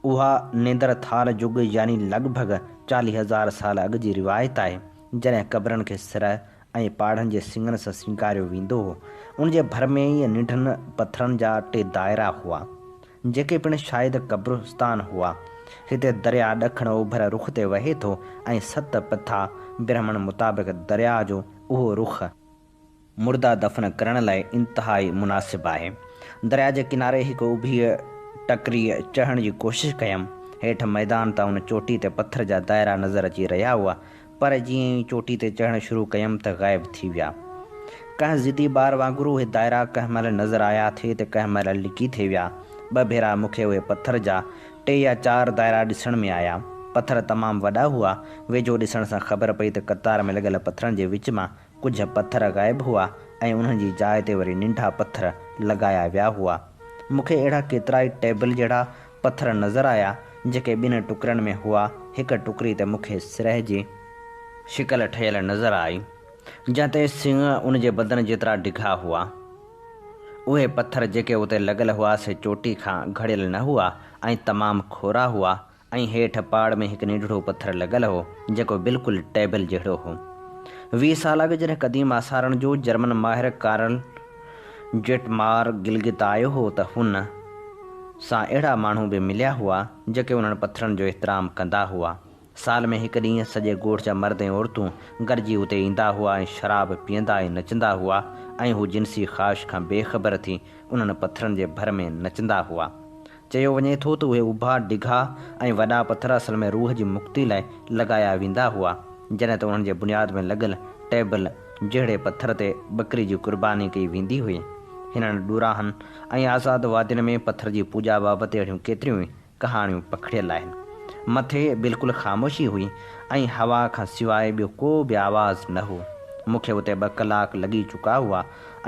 [SPEAKER 3] اها نيندر ٿال جڳ يعني لڳ ڀڳ 40,000 سال اڳ جي روايت آهي، جڏهن قبرن کي سر ۽ پاڙن جي سڱن سان سينگاريو ويندو هو. ان جي ڀر ۾ ئي ننڍن پٿرن جا ٽي دائرا هئا، جيڪي پڻ شايد قبرستان هئا. هتي درياء ڏکڻ اوڀر رخ تي وهي ٿو ۽ ست پٿا برهمڻ مطابق درياء جو اهو رخ، مردا دفن ڪرڻ لاء انتهائي مناسب آهي. درياء جي ڪناري هڪ اڀيء ٽڪريء چڙهڻ جي ڪوشش ڪيم. هيٺ ميدان تان ان چوٽي تي پٿر جا دائرا نظر اچي رهيا هئا، پر جيئن ئي چوٽي تي چڙهڻ شروع ڪيم ته غائب ٿي ويا. ڪنهن ضدي ٻار وانگر اهي دائرا ڪنهن مهل نظر آيا ٿي ته ڪنهن مهل لڪي ٿي ويا. ٻه ڀيرا مون کي اهي پٿر جا ٽي يا چار دائرا ڏسڻ ۾ آيا. پٿر تمام وڏا هئا. ويجهو ڏسڻ سان خبر پئي ته قطار ۾ لڳل پٿرن جي وچ مان ڪجهه پٿر غائب هئا ۽ انهن جي جاء تي وري ننڍا پٿر لڳايا ويا هئا. مون کي اهڙا ڪيترائي ٽيبل جهڙا پٿر نظر آيا، جيڪي ٻن ٽڪرن ۾ هئا. هڪ ٽڪري تي مون کي سرهه جي شڪل ٺهيل نظر آئي، جنهن تي سڱ ان جي بدن جيترا ڊگها هئا. اهي پٿر جيڪي اتي لڳل هئا، سي چوٽي کان گهڙيل نه هئا ۽ تمام کورا هئا. ۽ هيٺ پاڙ ۾ هڪ ننڍڙو پٿر لڳل هو، جيڪو بلڪل ٽيبل جهڙو هو. 20 سال اڳ جڏهن قديم آثارن جو جرمن ماهر ڪارل جيٽمار گلگت آيو هو ته هن سان اهڙا ماڻهو به مليا هئا، جيڪي انهن پٿرن جو احترام ڪندا هئا. سال ۾ هڪ ڏينهن سڄي ڳوٺ جا مرد ۽ عورتون گڏجي اتي ايندا هئا ۽ شراب پيئندا ۽ نچندا هئا ۽ هو جنسي خواهش کان بي خبر ٿي انهن پٿرن جي ڀر ۾ نچندا هئا. چيو وڃي ٿو ته اهي اڀا، ڊگها ۽ وڏا پٿر اصل ۾ روح جي مڪتي لاء لڳايا ويندا هئا، جڏهن ته انهن جي بنياد ۾ لڳل ٽيبل جهڙي پٿر تي ٻڪري جي قرباني ڪئي ويندي هئي. هنن ڏوراهن ۽ آزاد وادين ۾ پٿر جي پوڄا بابت اهڙيون ڪيتريون ئي ڪهاڻيون پکڙيل آهن. مٿي بلڪل خاموشي هئي ۽ هوا کان سواء ٻيو ڪو به آواز نه هو. مون کي اتي ٻه ڪلاڪ لڳي چڪا هئا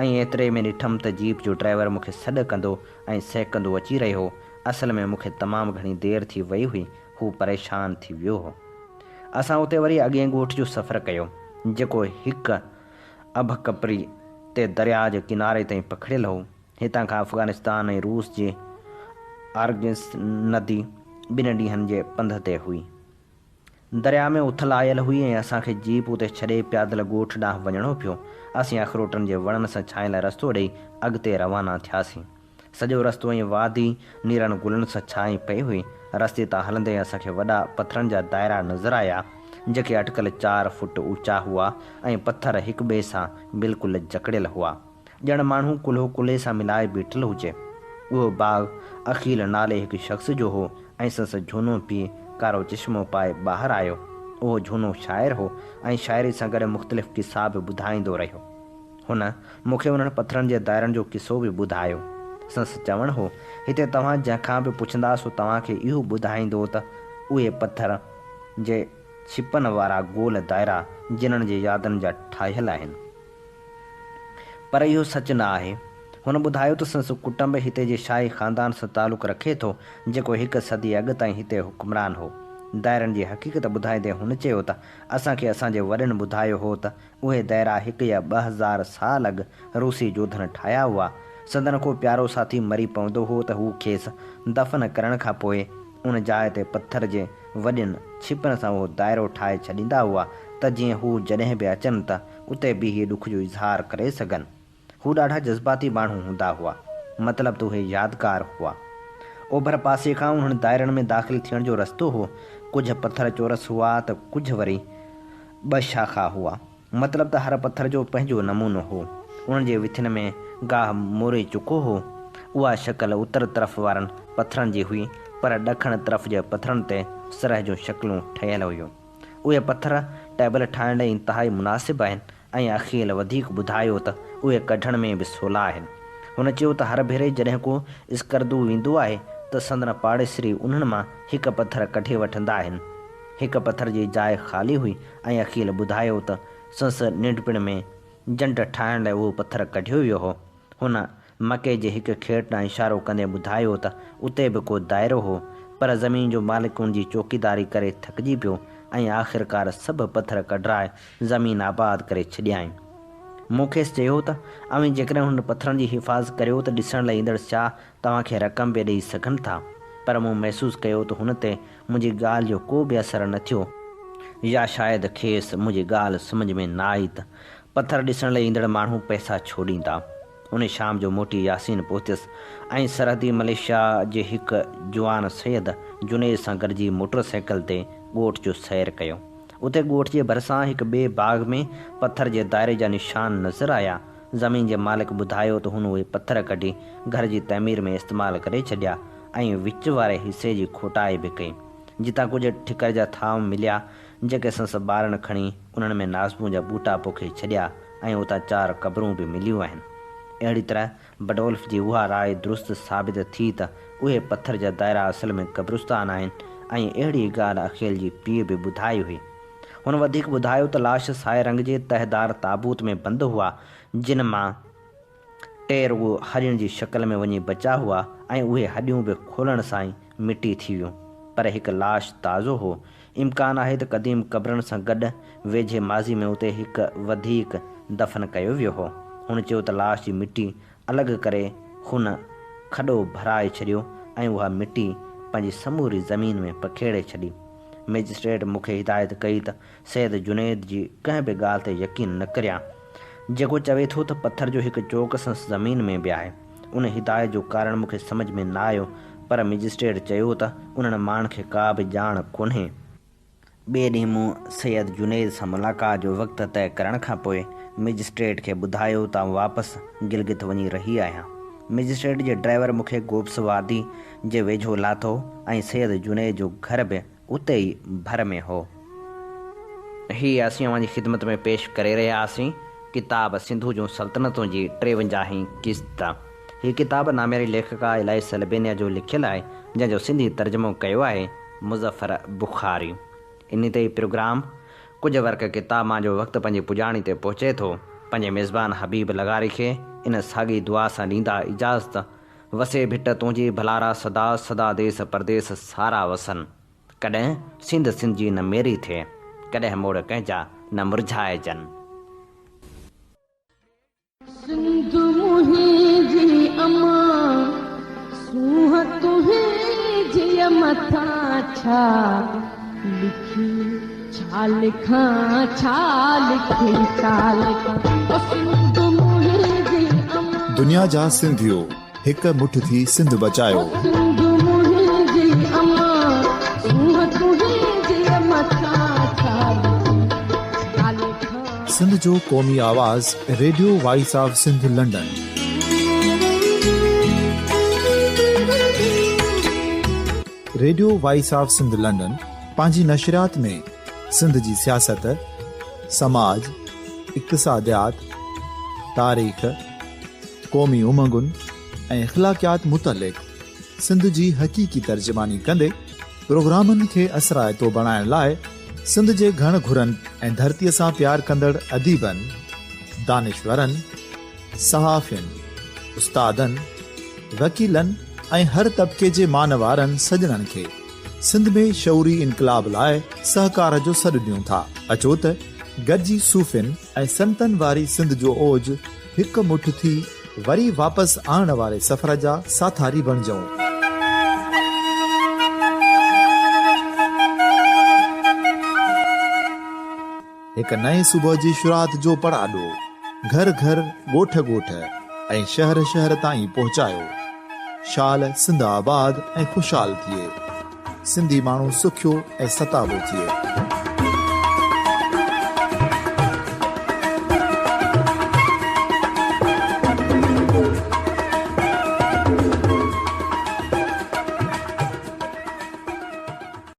[SPEAKER 3] ۽ ايتري ۾ ڏٺم ته جيپ جو ڊرائيور مون کي سڏ ڪندو ۽ سهڪندو اچي رهيو هو. اصل ۾ مون کي تمام گهڻي دير ٿي وئي هئي. هو پريشان ٿي ويو هو. اسان اتي وري اڳئين ڳوٺ جو سفر ڪيو، جيڪو هڪ اڀ ڪپري تي درياء جي ڪناري تائين پکڙيل هو. هتان کان افغانستان ۽ روس جي آرگس ندي ٻن ڏينهن جي پنڌ تي هئي. درياء ۾ اٿل آيل هئي ۽ اسان کي جيپ اتي ڇڏي پيادل ڳوٺ ڏانهن وڃڻو پيو. اسين اخروٽن جي وڻن سان ڇانيل رستو ڏئي اڳتي روانا ٿياسين. سڄو رستو ۽ وادي نيرن گلن سان ڇانئي پئي هئي. رستي تان هلندي اسان کي وڏا پٿرن جا دائرا نظر آيا، جيڪي اٽڪل چار فوٽ اوچا هئا ۽ پٿر هڪٻئي سان بلڪل جڪڙيل هئا. ڄڻ ماڻهو ڪلهو ڪلهي سان ملائي بيٺل هجي. اهو باغ عقيل نالي هڪ شخص جو هو ۽ سندس جهونو پيء ڪارو چشمو پائي ٻاهر آيو. اهو جهونو شاعر هو ۽ شاعري سان گڏ مختلف قصا به ٻڌائيندو رهيو. هن مون کي انهن پٿرن جي دائرن جو قصو به ٻڌايو. سندس چوڻ هو، هتي توهان جنهن کان به پڇندا سو توهان کي اهو ٻڌائيندو ته اهي پٿر جي ڇپن وارا گول دائرا جنن جي يادن جا ٺاهيل آهن. پر اهو سچ نه آهي. هن ٻڌايو ته سندس ڪٽنب هتي جي شاهي خاندان سان تعلق رکي ٿو، جيڪو هڪ صدي اڳ تائين هتي حڪمران هو. دائرن جي حقيقت ٻڌائيندي هن چيو ته اسان کي اسان جي وڏن ٻڌايو هو ته اهي دائرا هڪ يا 2000 سال اڳ روسي جوڌن ٺاهيا هئا. سندن ڪو پيارو ساٿي مري پوندو هو ته هو کيس دفن ڪرڻ کان پوء ان جاء تي پٿر جي وڏين ڇپن سان اهو دائرو ٺاهي ڇڏيندا هئا ته جيئن هو جڏهن به اچن ته اتي بيهي ڏک جو اظهار ڪري سگهن. هو ڏاڍا جذباتي ماڻهو هوندا هئا. مطلب ته اهي يادگار هئا. اوڀر پاسي کان انهن دائرن ۾ داخل ٿيڻ جو رستو هو. ڪجهه پٿر چورس هئا ته ڪجهه وري ٻه شاخا هئا. مطلب ته هر پٿر جو پنهنجو نمونو هو. انهن جي وٿين ۾ گاهه موري چڪو هو. اها شڪل اتر طرف وارن پٿرن جي هئي، پر ڏکڻ طرف جي پٿرن تي سرهه جون شڪلون ٺهيل هيون. اهي پٿر ٽيبل ٺاهڻ لاء انتهائي مناسب آهن ۽ عقيل وڌيڪ ٻڌايو ته اهي ڪڍڻ ۾ به سولا آهن. هن چيو ته هر ڀيري جڏهن ڪو اسڪردو ويندو آهي ته سندن پاڙيسري انهن مان هڪ پٿر ڪڍي وٺندا آهن. هڪ پٿر جي جاء خالي هئي ۽ عقيل ٻڌايو ته سنس ننڍپڻ ۾ جنڊ ٺاهڻ لاء اهو پٿر ڪڍيو ويو هو. هن مڪي جي هڪ کيٽ ڏانهن اشارو ڪندي ٻڌايو ته اتي به ڪو دائرو هو، پر زمين جو مالڪ ان جي چوڪيداري ڪري ٿڪجي پيو ۽ آخرڪار سڀ پٿر ڪڍرائي زمين آباد ڪري ڇڏيائين. مون کيس چيو ته اوهين جيڪڏهن انهن پٿرن جي حفاظت ڪريو ته ڏسڻ لاء ايندڙ سياح توهان کي رقم به ڏئي سگهن ٿا، پر مون محسوس ڪيو ته هن تي منهنجي ڳالهه جو ڪو به اثر نه ٿيو، يا شايد کيس منهنجي ڳالهه سمجهه ۾ نه آئي ته پٿر ڏسڻ لاء ايندڙ ماڻهو پئسا ڇو ڏيندا. ان شام جو موٽي ياسين پهتس ۽ سرحدي مليشيا جي هڪ جوان سيد جنيد سان گڏجي موٽر سائيڪل تي ڳوٺ جو سير ڪيو. اتي ڳوٺ جي ڀرسان هڪ ٻئي باغ ۾ پٿر جي دائري جا نشان نظر آيا. زمين جي مالڪ ٻڌايو ته هن اهي پٿر ڪڍي گهر جي تعمير ۾ استعمال ڪري ڇڏيا ۽ وچ واري حصي جي کوٽائي به ڪئي، جتان ڪجهه ٺڪر جا ٿانو مليا، جيڪي سندس ٻارن کڻي انهن ۾ نازبون جا ٻوٽا پوکي ڇڏيا ۽ اتان چار قبرون به مليون آهن. اهڙي طرح بڊولف جي اها راء درست ثابت ٿي ته اهي پٿر جا دائرا اصل ۾ قبرستان آهن ۽ اهڙي ڳالهه اخيل جي پيء به ٻڌائي هئي. هن وڌيڪ ٻڌايو ته لاش سائي رنگ جي تهدار تابوت ۾ بند هئا، جن مان ٽي رڳو هڏين جي شڪل ۾ وڃي بچا هئا ۽ اهي هڏيون به کولڻ سان ئي مٽي ٿي ويون، پر هڪ لاش تازو هو. امڪان آهي ته قديم قبرن سان گڏ ويجهي ماضي ۾ اتي هڪ وڌيڪ دفن ڪيو ويو هو. هن چيو ته لاش جي مٽي الڳ ڪري هن کڏو ڀرائي ڇڏيو ۽ اها مٽي پنهنجي سموري زمين ۾ پکيڙي ڇڏي. مئجسٽريٽ مون کي هدايت ڪئي ته سيد جنيد جي ڪنهن به ڳالهه تي يقين نه ڪريان، جيڪو چوي ٿو ته پٿر جو هڪ چوڪ سندس زمين ۾ به آهي. ان هدايت جو ڪارڻ مون کي سمجهه ۾ نه آيو، پر مئجسٽريٽ چيو ته انهن ماڻهن کي ڪا به ڄاڻ ڪونهي. ٻئي ڏينهن مون سيد جنيد سان ملاقات جو وقت طئي ڪرڻ کان پوء مئجسٽريٽ کي ٻڌايو ته آئون واپس گلگت وڃي رهي آهيان. مئجسٽريٽ جي ڊرائيور مون کي گوبس وادي جي ويجهو لاٿو ۽ سيد جنيد جو گهر به اتي ئي ڀر ۾ هو. هي اسين اوهان جي خدمت ۾ پيش ڪري رهيا آسين ڪتاب سنڌو جون سلطنتون جي ٽيونجاهين قسط. هي ڪتاب نامياري ليکڪا الائي سلبينيا جو لکيل آهي، جنهن جو سنڌي ترجمو ڪيو آهي مظفر بخاري. انهي تي هي پروگرام ڪجهه ورق ڪتاب مان جو وقت پنهنجي پڄاڻي تي پهچي ٿو. پنهنجي ميزبان حبيب لغاري کي ان ساڳي دعا سان ڏيندا اجازت وسي ڀٽ تنهنجي ڀلارا سدا سدا ديس پرديس سارا وسن ڪڏهن سنڌ سنڌ جي نه ميري ٿئي ڪڏهن موڙ ڪنهن جا نه مرجهائجن.
[SPEAKER 4] سنڌ منهنجي امان سونهن تنهنجي مٿان ڇا لکي ڇا لکان ڇا لکي ڇا لکان او سنڌ منهنجي امان.
[SPEAKER 1] دنيا جا سنڌيو هڪ مٺ ٿي سنڌ بچايو.
[SPEAKER 4] او سنڌ منهنجي امان سونهن تنهنجي مٿان ڇا لکي ڇا لکان.
[SPEAKER 1] سنڌ جو قومي آواز radio voice of Sindh London. Radio voice of Sindh London پنهنجي نشريات ۾ سنڌ جي سياست، سماج، اقتصاديات، تاريخ، قومي امنگن ۽ اخلاقيات متعلق سنڌ جي حقيقي ترجماني ڪندي پروگرامن کي اثرائتو بڻائڻ لاء سنڌ جي گهڻ گهرن ۽ ڌرتيء سان پيار ڪندڙ اديبن، دانشورن، صحافين، استادن، وڪيلن ۽ هر طبقي جي مان وارن سڄڻن کي سنڌ ۾ شعوري انقلاب لاء سهڪار جو سڏ ڏيون ٿا. اچو ته گڏجي صوفين ۽ سنتن واري سنڌ جو اوج هڪ مٺ ٿي وري واپس آڻڻ واري سفر جا ساٿاري بڻجون. هڪ نئين صبح جي شروعات جو پڙاڏو، گهر گهر، ڳوٺ ڳوٺ، ۽ شهر شهر تائين پهچايو. شال سنڌ آباد ۽ خوشحال ٿئي. سنڌي ماڻهو سکيو ۽ ستابو ٿئي.